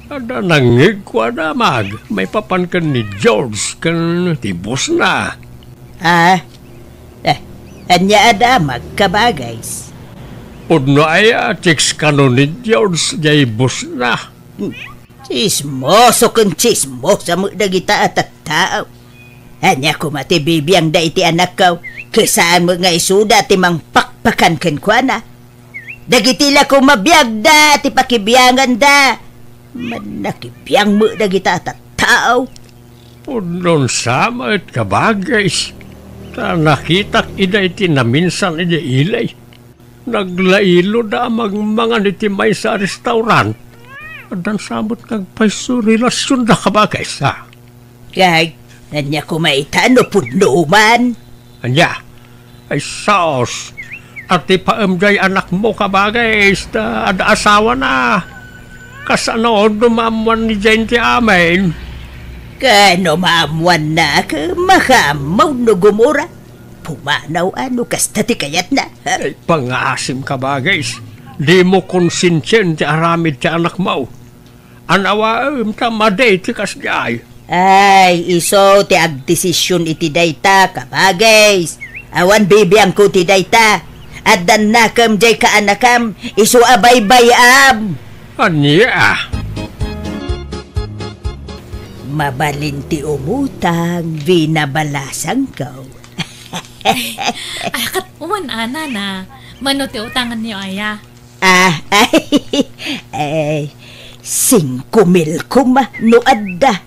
Adda nangngegko a damag maipapan ken ni George ken ti bossna. Ah? Eh, ania a damag, kabagis? Pudno aya a chicks kano ni George diay bossna. Hmm. Tsismoso ken tsismosa met dagita a tattao. Ania koma ti bibiangda iti anakko? Ket saan met nga isuda ti mangpakpakan kenkuana. Dagiti la koma biagda ti pakibianganda. Mannakibiang met dagita a tattao. tao. Pudno sa met, kabagis, ta nakitak ida iti naminsan iti ili. Naglailo da a mangmangan iti maysa a restaurant. Addan sa met nga agpayso relasyon da, kabagis, a. Kag, ania koma ita no pudno man? Ania? Ay, sus! Atipaem jay anakmo, kabagis, ta adda asawana. Kasano no maammuan ni Jane ti amin? Kano maammuanna, ket makaammo no gumura. Pumanaw a no kasta ti kayatna. Ay, pangaasim, kabagis. Dimo konsensiaen ti aramid ti anakmo. Anawaem ta madi ti kasdiay. Ay, isu ti agdesisyon iti dayta, kabagis. Awan bibiangko ti dayta. Addan nakem jay kaanakam, isu a baybay-am. Ania? Mabalin ti umutang, binabalasangko. Ay, ket wen a, nana, mano ti utangenyo aya? Ah, ay, ay, singko mil koma no adda.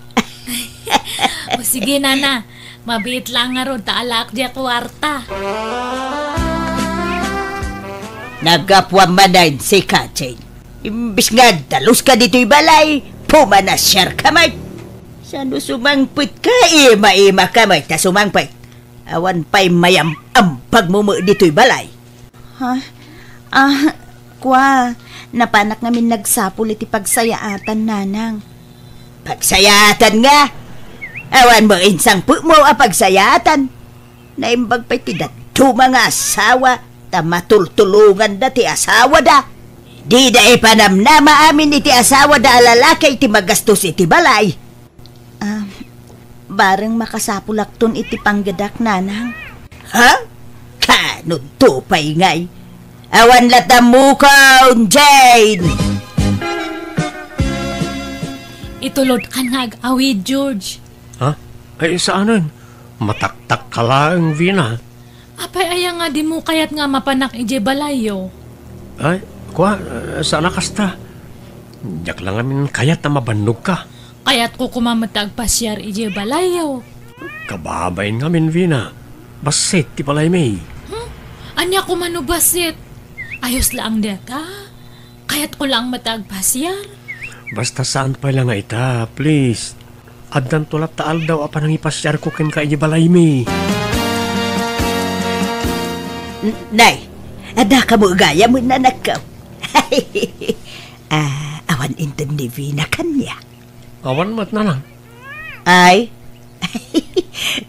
O sige, nana, mabiit lang ngarud ta alaak diay kuarta. Naggapuam manen, sika, Jane. Imbes nga agdaluska ditoy balay, pumanasiarka met. Sano sumangpetka, ima-imaka met ta sumangpet. Awan pay mayam-ambagmo met ditoy balay. Ha? Ah, kua, napanak ngamin nagsapul iti pagsayaatan, nanang. Pagsayaatan nga? Awan met insangpetmo a pagsayaatan. Naimbag pay ti dadduma nga asawa ta matultulonganda ti asawada. Dida ipanamnama amin iti asawada a lalaki ti magastos iti balay. Ah, bareng makasapulakton iti panggedak, nanang. Ha? Kanudto pay ngay? Awan latta mukon, Jane! Itulodkan nga ag-awid, George. Ha? Ay, saanen? Mataktakka laeng, Vina. Apay aya nga dimo kayat nga mapanak idiay balayyo? Ay, kua, eh, saan a kasta. Diak la ngamin kayat a mabannogka. Kayatko koma met ti agpasiar idiay balayyo. Kababain ngamin, Vina. Bassit ti balaymi. Hmm? Ania koma no bassit? Ayos laeng dayta. Kayatko laeng met ti agpasiar. Basta saan pay la nga ita, please. Addanto latta aldaw a panangipasiarko kenka idiay balaymi. N-, nay, adda kamo gayam, nanakko. Ah, awan inted ni Vina kaniak. Awan met, nanang. Ay,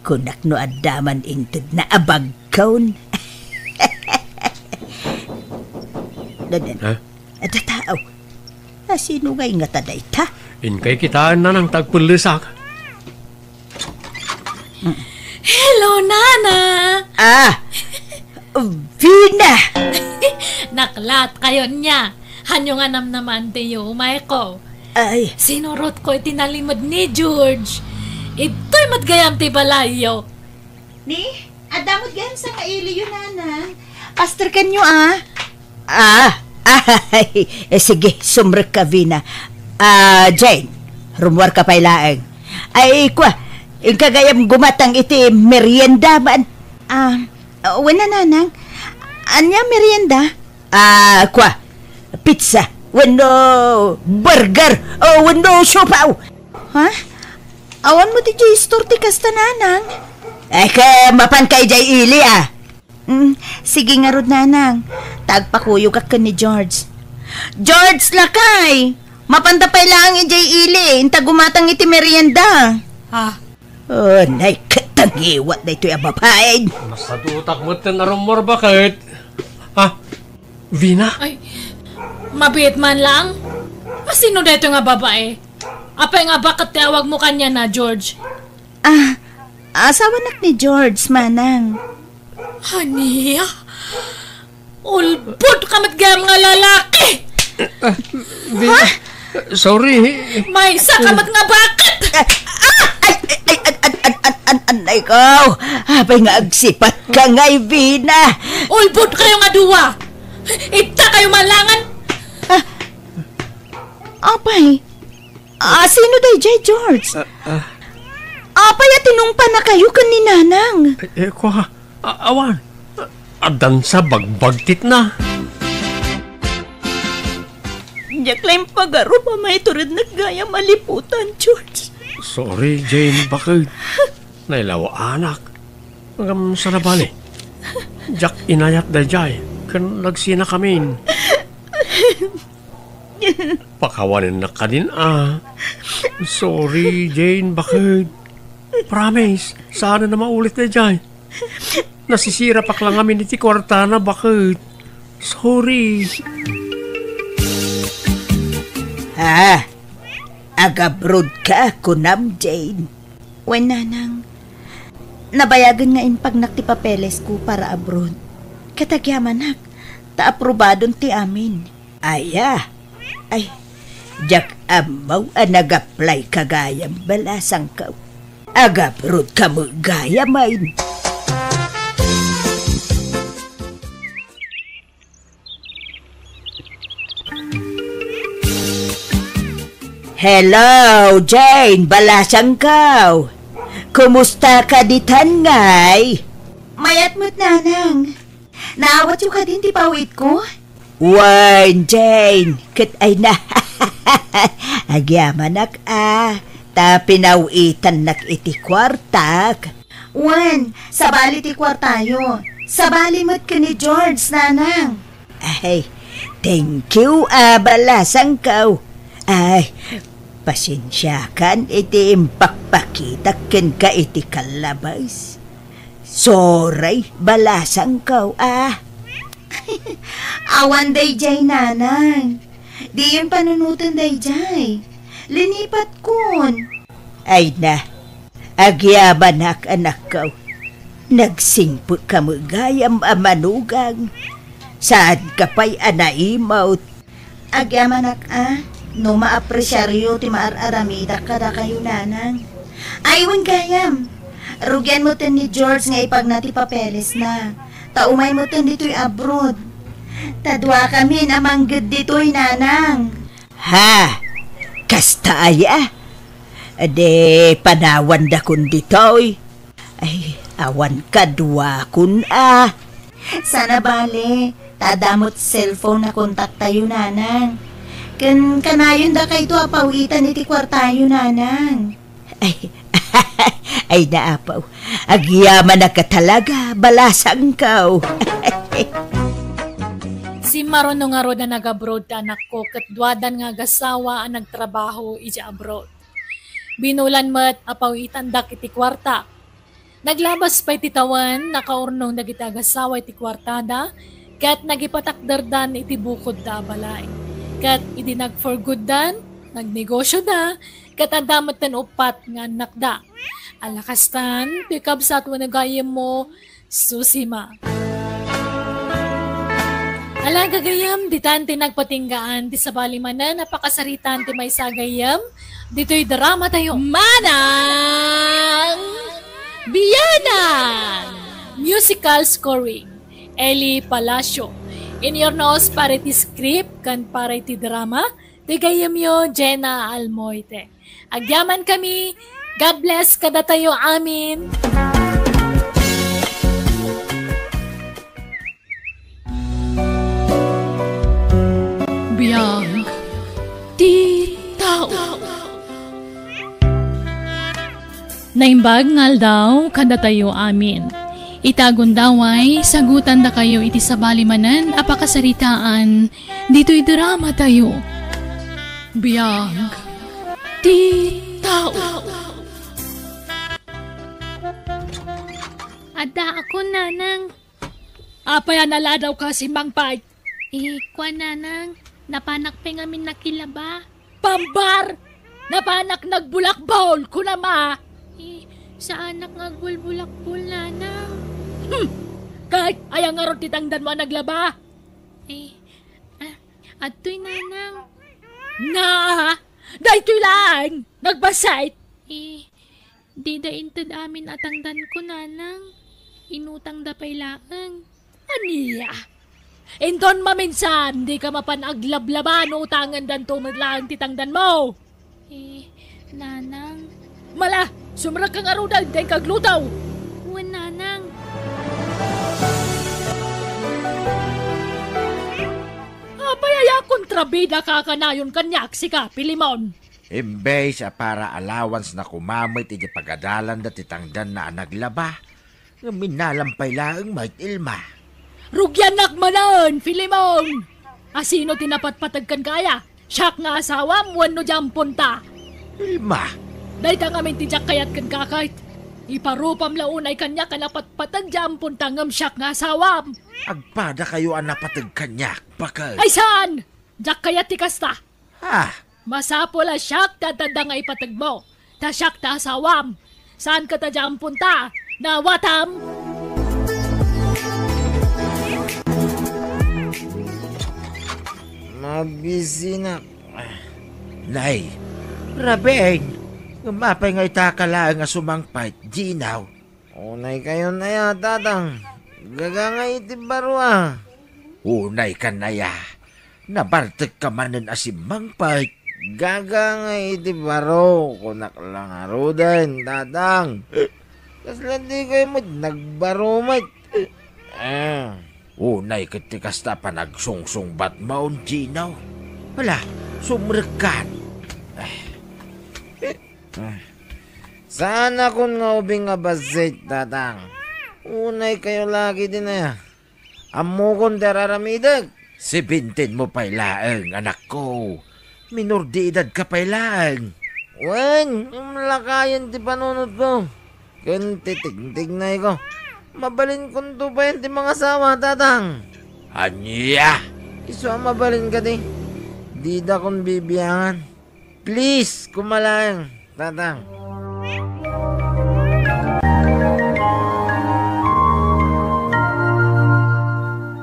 kunak no adda man intedna a bagkon. Dadan. Ha? Adda tao. A, sino ngay ngata dayta? Inkay kitaen, nanang, ta agpellesak. Hello, Nana! Ah! Vina! Naklaat kayo nia. Hanyo nga namnamaantayo umayko. Ay. Sinurotko iti nalimed ni George. Itoy met gayam ti balayyo. Ni, adda met gayam sa kailiyo, nanang. Pasterkanyo, a. Ah, ay, eh, sige, sumrekka, Vina. Ah, Jane, rummuarka pay laeng. Ay, kua, inka gayam gumatang iti merienda man. Ah, wen a, nanang. Ania merienda? Ah, kua, pizza, wenno burger, o wenno siopaw. Ha? Awan met idiay istor ti kasta, nanang. Ay, ket mapanka idiay ili, a. Mm, sige ngarud, nanang. Ta agpakuyogak ken ni George. George, lakay! Mapanta pay laeng idiay ili, inta gumatang iti merienda. Ha? Oh, nay, ket tangiwat daytoy a babaen. Nasadutak met ten a rummuar, baket. Ha? Vina? Ay, mabiit man lang. A, sino daytoy nga babae? Apay nga baket ti awagmo kaniana, George? Ah, asawanak ni George, manang. Ania? Ulbodka met gayam nga lalaki! Ah, Vina, sorry. Maysaka met nga baket! Ah, ay, ay, ay, an, an, an, an, an, ay ko. Apay nga agsipatka ngay, Vina. Ulbodkayo nga dua! Iddakayo man langen! Ah, apay, Ah, sino dayjay, George? Ah, ah. Apay a tinungpanakayo ken ni Nanang? Eh, eh, kua, a-, awan. Addan sa bagbagtitna. Diak la impagarup a maiturednek gayam a liputan, George. Sorry, Jane, baket. Nailawaanak. Ngem saan a bale. Diak inayat dayjay, ken nagsinakamin. Pakawanennak kadin a. Sorry, Jane, baket. Promise, saan a maulit dayjay. Nasisirapak la ngamin iti kuartana, baket. Sorry. Ha? Agabroad ka, kunam, Jane? Wen, Nanang. Nabayagen nga impagnak ti papelesko para abroad. Ket agyamanak, ta aprobadon ti amin. Aya? Ay, diak ammo a nag-apply ka gayam, balasangko. Agabroad ka met gayam, ay. Hello, Jane, balasangko. Kumusta ka ditan ngay? Mayat met, Nanang. Naawatyo kadin ti pawitko? Wen, Jane, ket ay na. Agyamanak a, ta pinawitannak iti kuartak. Wen, sabali ti kuartayo. Sabali met ken ni George, Nanang. Ay, thank you, a, balasangko. Ay, pasensiakan iti impakpakitak kenka iti kallabas. Sorry, balasangko, a. Awan dayjay, Nanang. Diyon panunoten dayjay. Linipatkon. Ay na, agyamanak, anakko. Nagsingpet ka met gayam a manugang. Saanka pay a naimut. Agyamanak a, no maapresiaryo ti maar-aramidak kadakayo, Nanang. Ay, wen gayam. Rugian metten ni George nga ipagna ti papelesna. Ta umay metten ditoy abroad. Ta duakamin a mangged ditoy, Nanang. Ha? Kasta aya? Di panawandakon ditoy. Ay, awan kaduakon a. Saan a bale, ta adda met cellphone a kontaktayo, Nanang. Ken kanayon dakayto a pawitan iti kuartayo, Nanang. Ay, ay, naapaw. Agyamanak a talaga, balasangko. Simmaruno ngarud a nag-abroad ti anakko ket duadan nga agasawa a nagtrabaho idiay abroad. Binulan met a pawitandak iti kuarta. Naglabas pay ti tawen, nakaurnong dagiti agasawa iti kuartada, ket nagipatakderdan iti bukodda a balay. Ket idi nag-for gooddan, nagnegosioda, ket adda metten uppat nga annakda. Ala kastan, ti kabsat wenno gayyemmo, Susima. Ala, gagayyem, ditan ti nagpatinggaan ti sabali manen a pakasaritaan ti maysa a gayyem ditoy drama tayo. Manang Bianang! Musical scoring, Eli Palacio. Inurnos para iti script ken para iti drama, ti gayyemyo, Jenna Almoite. Agyamankami. God bless kadatayo amin. Biag ti tao. Naimbag nga aldaw kadatayo amin. Ita gundaway, sagutandakayo iti sabali manen a pakasaritaan ditoy drama tayo. Biag ti tao. Adda ako, Nanang. Apay a naladawka, Simmangpay? Eh, kua, Nanang, napanak pay ngamin nakilaba. Pambar! Napanak nagbulakbol, kunam a! Eh, saanak nga agbulbulakbol, Nanang. Hmm! Kay, aya ngarud ti tangdanmo a naglaba? Eh, ah, adtoy, Nanang. Na! Daytoy laeng! Nagbasit! Eh, dida inted amin a tangdanko, Nanang. Inutangda pay laeng. Ania? Inton maminsan, dika mapan aglablaba no utangendanto met laeng ti tangdanmo. Eh, Nanang. Mala! Sumrekka ngaruden, dika agluto! Wen, Nanang. Apay aya kontrabida ka kanayon kaniak, sika, Filemon? Imbes a para allowance na koma met iti pagadalanda ti tangdanna a naglaba, ngem innalam pay laeng met, Ilma. Rugiannak manen, Filemon! A sino ti napatpateg kenka aya? Siak nga asawam wenno diamponta? Ilma! Dayta ngamin ti diak kayat kenka ket. Iparupam la unay kaniak a napatpateg diamponta ngem siak nga asawam. Agpadakayo a napateg kaniak, baket. Ay saan! Diak kayat ti kasta. Ah! Masapul a siak ti adda nga ipategmo. Ta siak ti asawam. Saan ket a diamponta. Nawatam? Mabisinak. Nay, Raben, ngem apay nga ita ka laeng a sumangpet, Gino? Unay kayon aya, Tatang. Gaga nga iti baro a. Unay kan aya. Nabartek ka manen a simmangpet. Gaga nga iti baro, kunak la ngaruden, Tatang. Kasla dika met nagbaro met. Ah. Unay ket ti kasta panagsungsungbatmon, Gino. Hala, sumrekkan. Ah. Saanakon nga ubing a bassit, Tatang. Unay kayo lagi din aya. Ammokon ti araramidek. Sibintin mo pay laeng, anakko. Minor de edad ka pay laeng. Wen, imlakayen ti panunotko. Ken ti tigtignayko. Mabalinkonto payen ti mangasawa, Tatang. Ania? Isu a mabalin kadi. Didakon bibiangan. Please, koma laeng, Tatang.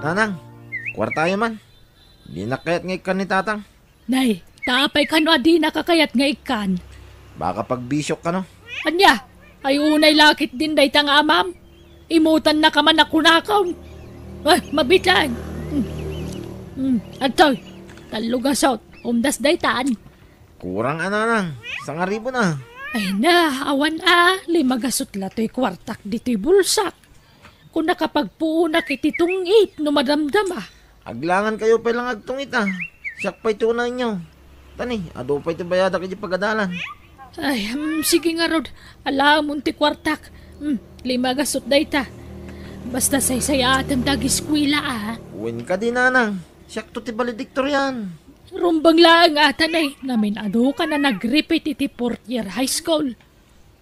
Nanang, kuartayo man. Dinak kayat nga ikkan ni Tatang. Nay, ta apay kano a dinaka kayat nga ikkan? Baka pagbisiok kano. Ania? Ay unay la ketdin dayta nga amam? Imutannaka man a kunakon. Ah, mabitan. Hmm. Hmm. Adtoy, tallo gasut. Umdas daytan. Kurang a, Nanang. Sangaribu na. Ay na, awan a. Lima gasut la toy kuartak ditoy bulsak. Kunaka pagpuonak iti tungit no madamdama. Aglangan kayo pay lang agtungit a. Siak pay ti unaenyo. Tani, adu pay ti bayadak iti pagadalan. Ay, mm, sige ngarud. Alamon ti kuartak. Mm, lima gasut dayta. Basta saysayaatem ti agiskuela a. Wen kadi, Nanang. Siakto ti valedictorian. Rumbeng laeng a, Tatang, ngamin adu ka na nag-repeat iti fourth year high school.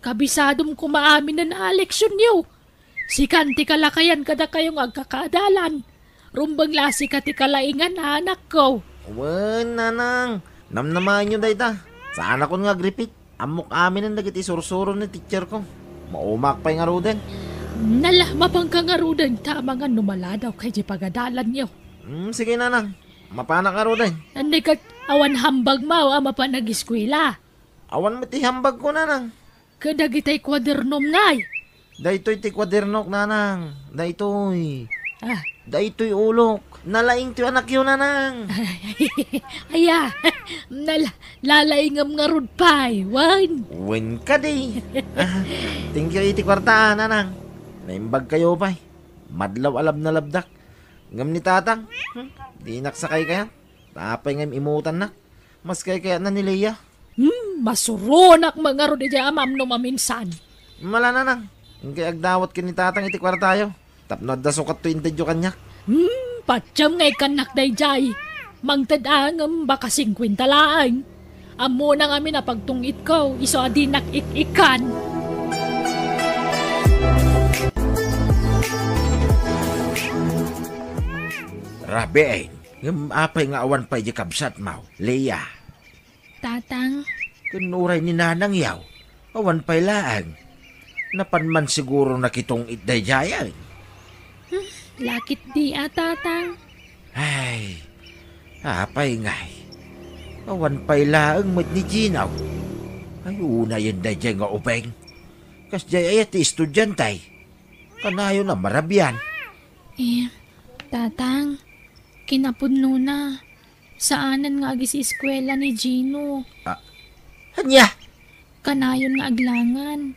Kabisadom koma aminen a leksionyo. Sikan ti kalakayan kadakayo nga agkakaadalan. Rumbeng la sika ti kalaingan a anakko. Wen, Nanang, namnamaenyo dayta. Saanakon nga ag-repeat. Ammok aminen dagiti sursuro ni teacherko. Maumaak pay ngaruden. Nala, mapanka ngaruden ta amangan no maladaw kay di pagadalanyo. Hmm, sige, Nanang. Mapanak ngaruden. Andi ket awan hambagmo a mapan agiskuela. Awan met ti hambagko, Nanang. Kadagitay kuadernom, Nay. Daytoy ti kuadernok, Nanang. Daytoy. Ah. Daytoy ulok. Nalaing ti anakyo, Nanang. Aya, nal-, lalaingem ngarud pay, wen? Wen kadi. Ah, thank you iti kuarta, Nanang. Naimbag kayo pay. Madlaw a labnalabdak. Ngem ni Tatang, hmm, dinak sakay kayat. Apay nga im-imutannak. Mas kaykayatna ni Lea. Hmm, masuronak met ngarud idiay amam no maminsan. Mala, Nanang. Inkay agdawat ken ni Tatang iti kuartayo. Tapno adda sukat toy intedyo kaniak. Hmm, patiem nga ikkannak daydiay. Mangted a ngem baka singkuenta laeng. Ammona ngamin a pagtungitko, isu a dinak ik-ikkan. Rabiin, ngem apay nga awan pay di kabsatmo, Lea? Tatang. Ken uray ni Nanang yaw, awan pay laeng. Napan man siguro nakitungit daydiayen. Hmm, lakit di a, Tatang. Ay, apay ngay. Awan pay laeng met ni Gino. Ay, unayen daydiay nga ubing. Kasdiay aya ti estudiante. Kanayon a marabian. Eh, Tatang, kinapudnona. Saanen nga agis-eskuela ni Gino. Ah, Ania? Kanayon nga aglangan.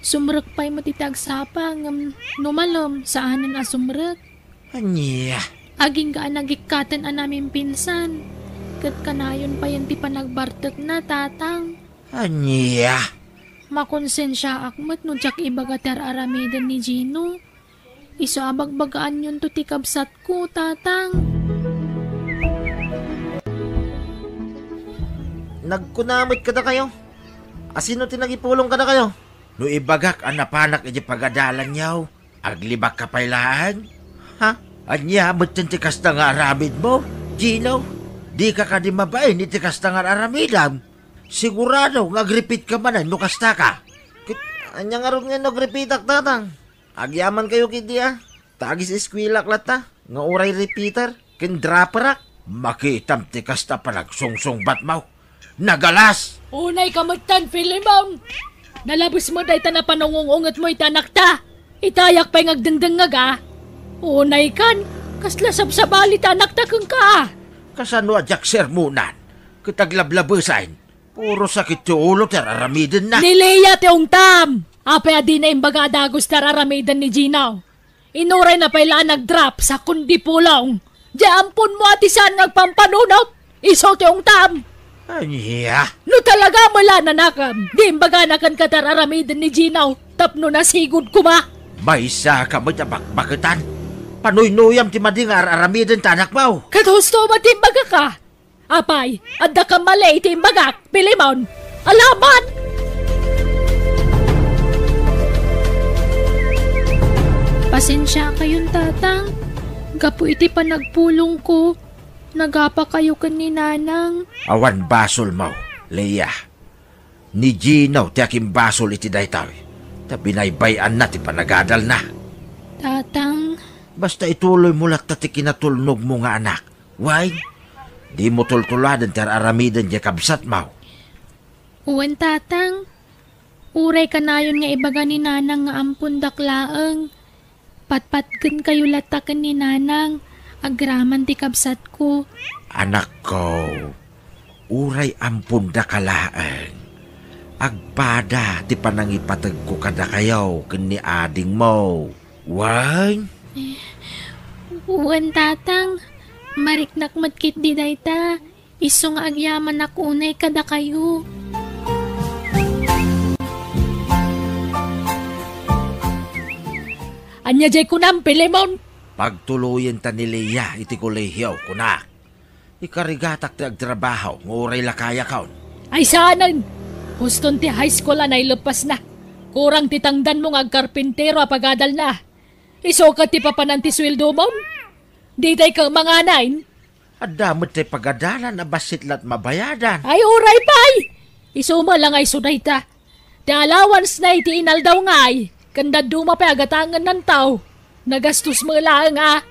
Sumrek pay met iti agsapa, ngem no malem, saanen a sumrek. Ania? Agingga a nagikkaten a namimpinsan, ket kanayon payen ti panagbartekna, Tatang. Ania? Makonsensiaak met no diak ibaga ti ar-aramiden ni Gino. Isu a bagbagaanyonto ti kabsatko, Tatang. Nagkuna met kadakayo? Asino ti nangipulong kadakayo? No ibagak a napanak iti pagadalanyo, aglibakka pay laeng? Ha? Ania metten ti kasta nga aramidmo, Gino? Dika kadi mabain iti kasta nga aramidam? Sigurado nga agrepeatka manen no kastaka. Ket ania ngarud nga no agrepeatak, Tatang? Agyamankayo ketdi a. Ta agis-eskuelak latta nga uray repeater ken dropperak. Makitam ti kasta panagsungsungbatmo. Nagalas! Unayka metten, Filemon! Nalabes met dayta napanungung-ungetmo iti anakta. Itayak pay nga agdengdengngeg a. Unaykan, kasla sabsabali ti anakta kenka a. Kasano a diak sermonan ket aglablabesen? Puro sakit ti ulo ti ar-aramidenna. Ni Leia ti ungtam! Apay a dina imbaga a dagus ti ar-aramiden ni Gino? Inurayna pay la a nag-drop sa kundi pulong. Diay amponmo a ti saan nga agpampanunot, isu ti ungtam! Ania? No talaga met la a nanakem, di imbagana kenka ti ar-aramiden ni Gino tapno nasigud koma. Maysaka met a bakbaketan. Panuynuyam ti madi nga ar-aramiden ti anakmo. Ket husto met ti imbagak a. Apay, adda kamali iti imbagak, Filemon? Alaman! Pasensiakayon, Tatang. Gapu iti panagpulongko, nagapakayo ken ni Nanang. Awan basolmo, Leia. Ni Gino ti akimbasol iti daytoy, ta binaybay-anna ti panagadalna. Tatang. Basta ituloymo latta ti kinatulnogmo nga anak. Wen, dimo tultuladen ti ar-aramiden diay kabsatmo. Wen, Tatang. Uray kanayon nga ibaga ni Nanang nga ampondak laeng, patpatgenkayo latta ken ni Nanang, agraman ti kabsatko. Anakko, uray ampondaka laeng, agpada ti panangipategko kadakayo ken ni adingmo. Wen? Wen, Tatang. Mariknak met ketdi dayta. Isu nga agyamanak unay kadakayo. Ania diay kunam, Filemon? Pagtuloyenta ni Leia iti kolehio, kunak. Ikarigatak ti agtrabaho nga uray lakayakon. Ay saanen! Huston ti high school a naileppasna. Kurang ti tangdanmo nga agkarpintero a pagadalna. Isu ket ti papanan ti sueldomon? Ditay ka manganayn? Adda met ti pagadalan a bassit la't mabayadan. Ay, uray pay! Isu met la nga isu dayta. Ti allowance-na iti inaldaw ngay, ken dadduma pay a gatangennanto. Nagastos met laeng a.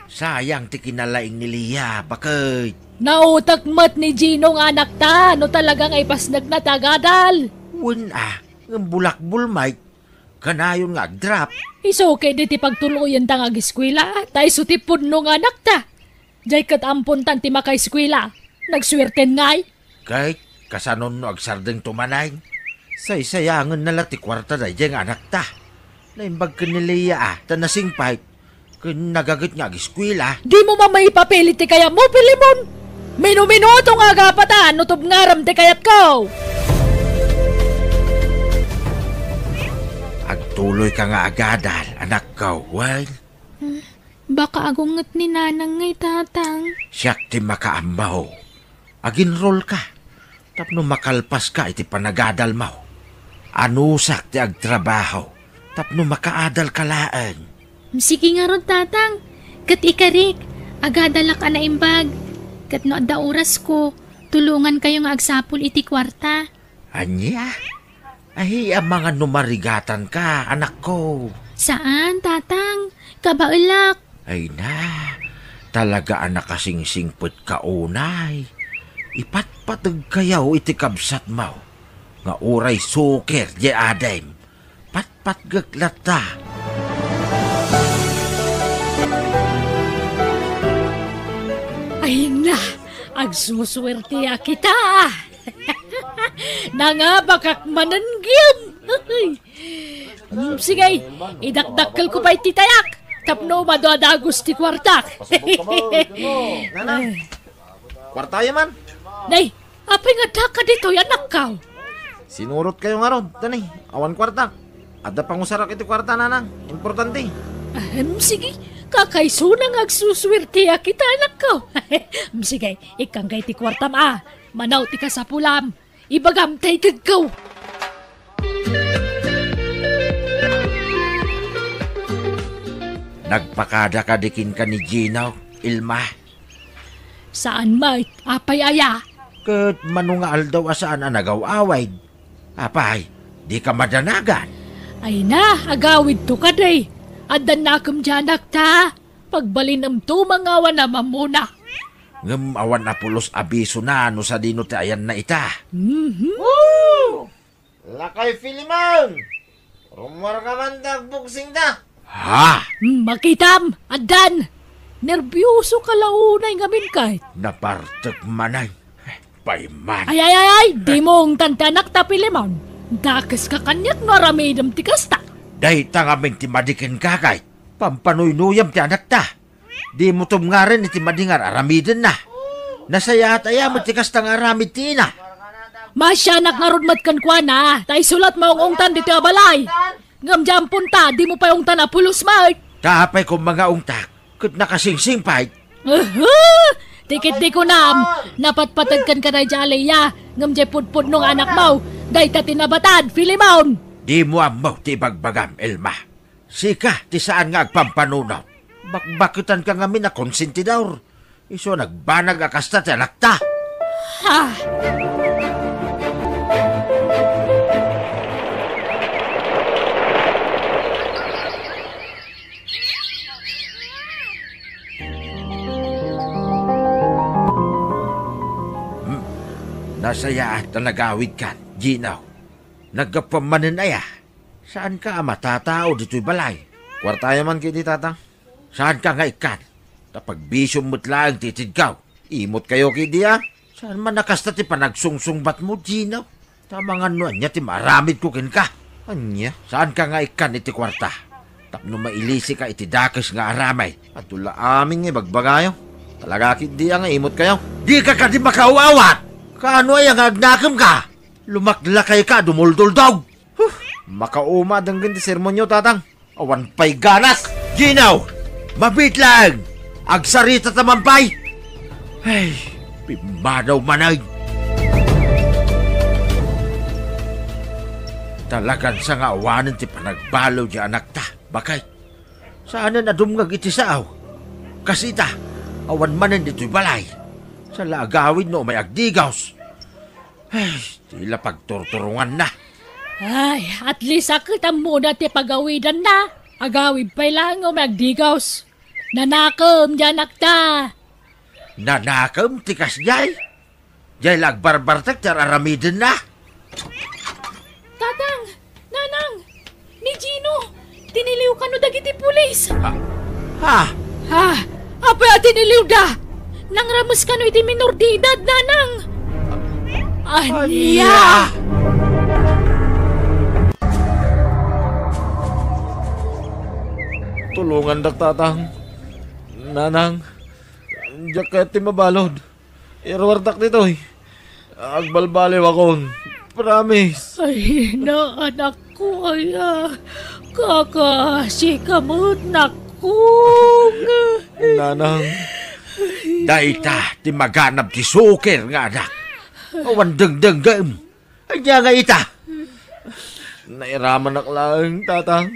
Sayang ti kinalaing ni Leia, baket. Nautek met ni Gino nga anakta no talaga nga ipasnekna ti agadal. Wen a, ngem bulakbol met. Kanayon nga agdrap. Isu ketdi ti pagtuloyenta nga ageskuela, ta isu ti pudno nga anakta. Diay ket ampontan ti makaeskuela. Nagsuerten ngay. Ket kasano no agsardengto manen? Saysayangenna la ti kuarta daydiay nga anakta. Naimbag ken ni Leia a, ta nasingpet. Ken nagaget nga ageskuela. Dimo man maipapili ti kayatmo, Filemon. Minuminuto nga agapatan no tubngarem ti kayatko. Agtuloyka nga agadal, anakko, wen? Hmm, baka agunget ni Nanang ngay, Tatang. Siak ti makaammo. Aginrolka tapno makalpaska iti panagadalmo. Anusak ti agtrabaho tapno makaadalka laeng. Sige ngarud, Tatang. Ket ikarik, agadalak a naimbag. Ket no adda orasko, tulongankayo nga agsapul iti kuarta. Ania? Ay, amangan no marigatanka, anakko. Saan, Tatang. Kabaelak. Ay na, talaga a nakasingsingpetka unay. Ipatpategkayo iti kabsatmo nga uray suker diay adim. Patpatgek latta. Ay na, agsusuertiak ita. Nangabakak manen gayam. Mm, sige, idakdakkelko pay ti tayak tapno madu a dagus ti kuartak. Nanang, kuartayo man. Nay, apay nga daka ditoy, anakko? Sinurotkayo ngarud, tani, awan kuarta. Adda pangusarak iti kuarta, nanang. Importante. Ahem, sige. Kakaisuna nga agsusuerteak ita, anakko. Em, sige, ikkanka iti kuartam, a. Manaw ti kasapulam. Ibagam ta itedko. Nagpakada kadi kenka ni Gino, Ilma? Saan met, apay aya? Ket mano nga aldaw a saan a nagaw-awid? Apay, dika madanagan? Ay na, agawidto kadi. Addan nakem diay anakta. Pagbalinemto mangawan a mamuna. Ngem awan a pulos a bisona no sadino ti ayanna ita. Mhm. Lakay Filimon! Rummuarka man ta agbuksingta. Ha? Hmm, makitam, addan. Nerbiosoka la unay ngamin kay. Nabartek manen. Payman. Ay, ay, ay, ay, dimo ungtan ti anakta, Filimon. Dakeska kaniak no aramidem ti kasta. Dayta ngamin ti madi kenka kay. Pampanuynuyam ti anakta. Dimo tumngaran iti madi nga ar-aramidenna. Nasayaat aya met ti kasta nga aramid ti ina. Masianak ngarud met kenkuana, ta isu la't maung-ungtan ditoy a balay. Ngem diay amponta, dimo pay ungtan a pulos met. Ta apay koma nga ungtak, ket nakasingsing pay. Uhu! Ti ket di kunam, napatpateg kenka daydiay a Lea, ngem diay pudpudno nga anakmo, dayta ti nabatad, Filimon. Dimo ammo ti ibagbagam, Ilma. Sika ti saan nga agpampanunot. Bakbaketanka ngamin a konsentidor. Isu a nagbanag a kasta ti anakta. Ha! Hmm. Nasayaat a nagawidkan, Gino. Naggapuam manen aya? Saanka a matatao ditoy balay? Kuartayo man ketdi, Tatang. Saanka nga ikkan? Ta pagbisiom met laeng ti itedko. Imotkayo ketdi a. Saan man a kasta ti panagsungsungbatmo, Gino? Ta amangan no ania ti maaramidko kenka. Ania? Saanka nga ikkan iti kuarta tapno mailisika iti dakes nga aramid? Adu la amin nga ibagbagayo. Talaga ketdi a nga imotkayo. Dika kadi makaaw-awat? Kaano aya nga agnakemka? Lumaklakayka a dumulduldog. Huh! Makauma a denggen ti sermonyo, Tatang. Awan pay ganas. Gino! Mabiit laeng! Agsaritata man pay! Ay, pimmanaw manen. Talagan sa nga awanen ti panagbaliw ti anakta, baket. Saanen a dumngeg iti sao. Kas ita, awan manen ditoy balay. Sa la agawid no umay agdigos. Ay, ti la pagturturonganna. Ay, at least a ket ammona ti pagawidanna. Agawid pay laeng nga umay agdigos. Nanakem diay anakta. Nanakem ti kasdiay? Diay la agbarbartek ti ar-aramidenna. Tatang! Nanang! Ni Gino! Tiniliw kano dagiti pulis! Ha? Ha? Ha? Apay a tiniliwda? Nangrames kano iti minor de edad, Nanang! Ania? Ania? Tulongandak, Tatang. Nanang, diak kayat ti mabalud. Iruartak ditoy. Agbalbaliwakon. Promise. Ay, na, anakko, aya. Kakaasika met, nakko. Nanang. Dayta ti maganab ti sukir nga anak. Awan dengdenggem. Ania nga ita? Nairamanak laeng, Tatang.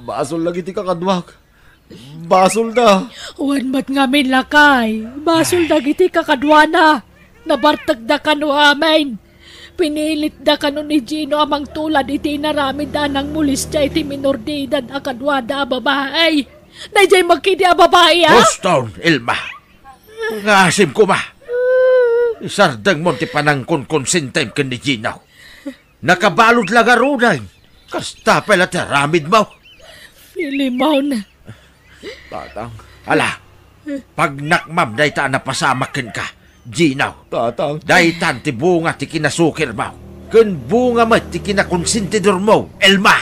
Basol dagiti kakaduak. Basolda. Wen met ngamin, lakay. Basol dagiti kakaduana. Nabartekda kano amin. Pinilitda kano ni Gino a mangtulad iti inaramidda a nangmolestia iti minor de edad a kaduada a babai. Daydiay met ketdi a babai, a? Huston, Ilma. Ngasim koma. Isardengmon ti panangkonkonsentem ken ni Gino. Nakabalud la ngaruden. Kasta pay la ti aramidmo. Filemon. Tatang. Ala, pagnakmam dayta a napasamak kenka. Gino. Tatang. Daytan ti bunga ti kinasukirmo. Ken bunga met ti kinakonsentidormo, Elma.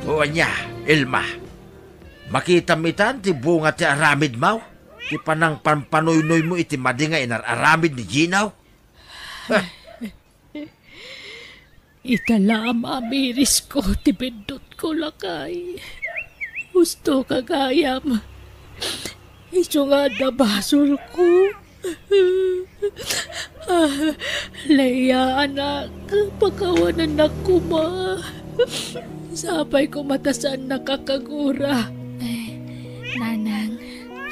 O ania, Elma? Makitam itan ti bunga ti aramidmo? Ti panangpanpanuynoymo iti madi nga inar-aramid ni Gino? Ita la a mamirisko ti biddutko, lakay. Husto ka gayam. Isu nga adda basolko. Ah, Leia, anak, pakawanennak koma. Sapay koma ta saannak a kagura. Eh, Nanang.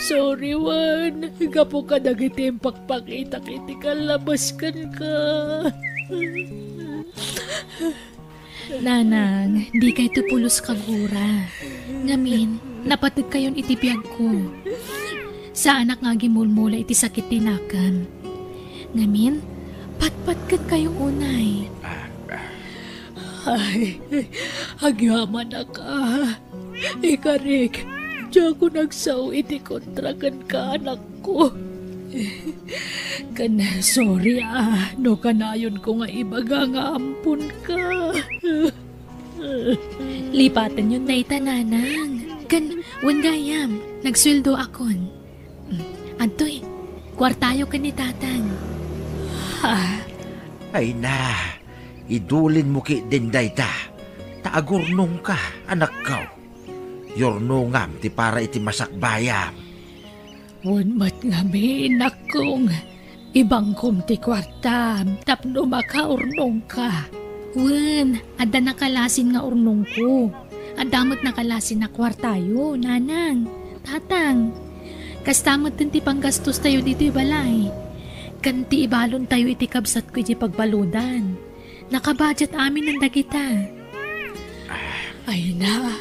Sorry, wen. Gapu kadagiti impakpakitak iti kallabes kenka. Nanang, dikayto pulos kagura. Ngamin, napategkayon iti biagko. Saanak nga agimulmula iti sakit ti nakem. Ngamin, patpatkenkayo unay. Ay, agyamanak a. Ikarik, diakon agsao iti kontra kenka, anakko. Ken sorry a, no kanayonko nga ibaga nga amponka. Lipatenyon dayta, Nanang. Ken, wen gayam, nagsueldoakon. Mm, adtoy, kuartayo ken ni Tatang. Ah. Ay na, idulinmo ketdin dayta, ta agurnongka, anakko. Yurnongam ti para iti masakbayam. Wen met ngamin, anakko, ibangkom ti kuartam tapno makaurnongka. Wen, adda nakalasin nga urnongko. Adda met nakalasin a kuartayo, Nanang, Tatang. Kasta metten ti panggastostayo ditoy balay. Ken ti ibalontayo iti kabsatko idiay pagbaludan. Nakabudget aminen dagita. Ay na,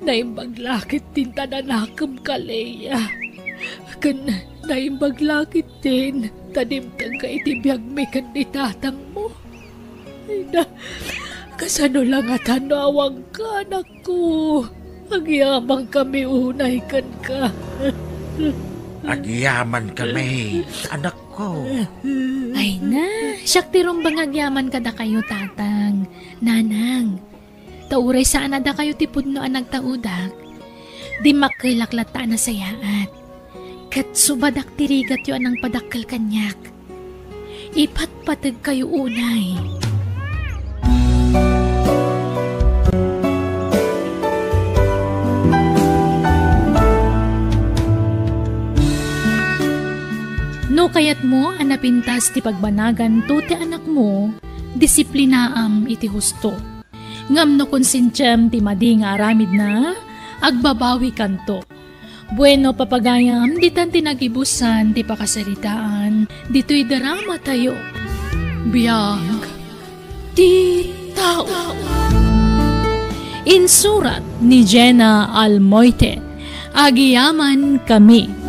naimbag la ketdin ta nanakemka, Leia. Ken naimbag la ketdin ta dimtengka iti biagmi ken ni tatangmo. Ay na, kasano la ngata no awanka, anak? Ko, agyamankami unay kenka. Agyamankami, anakko. Ay na, siak ti rumbeng nga agyaman kadakayo, Tatang, Nanang. Ta uray saan a dakayo ti pudno a nagtaudak, dimmakkelak latta a nasayaat. Ket subadak ti rigatyo a nangpadakkel kaniak. Ipatpategkayo unay. No kayatmo a napintas ti pagbanaganto ti anakmo, disiplinaam iti husto. Ngem no konsensiam ti madi nga aramidna, agbabawikanto. Bueno, papagayam, ditan ti nagibusan ti pakasaritaan ditoy dramatayo. Biag ti tao. Insurat ni Jenna Almoite. Agyamankami.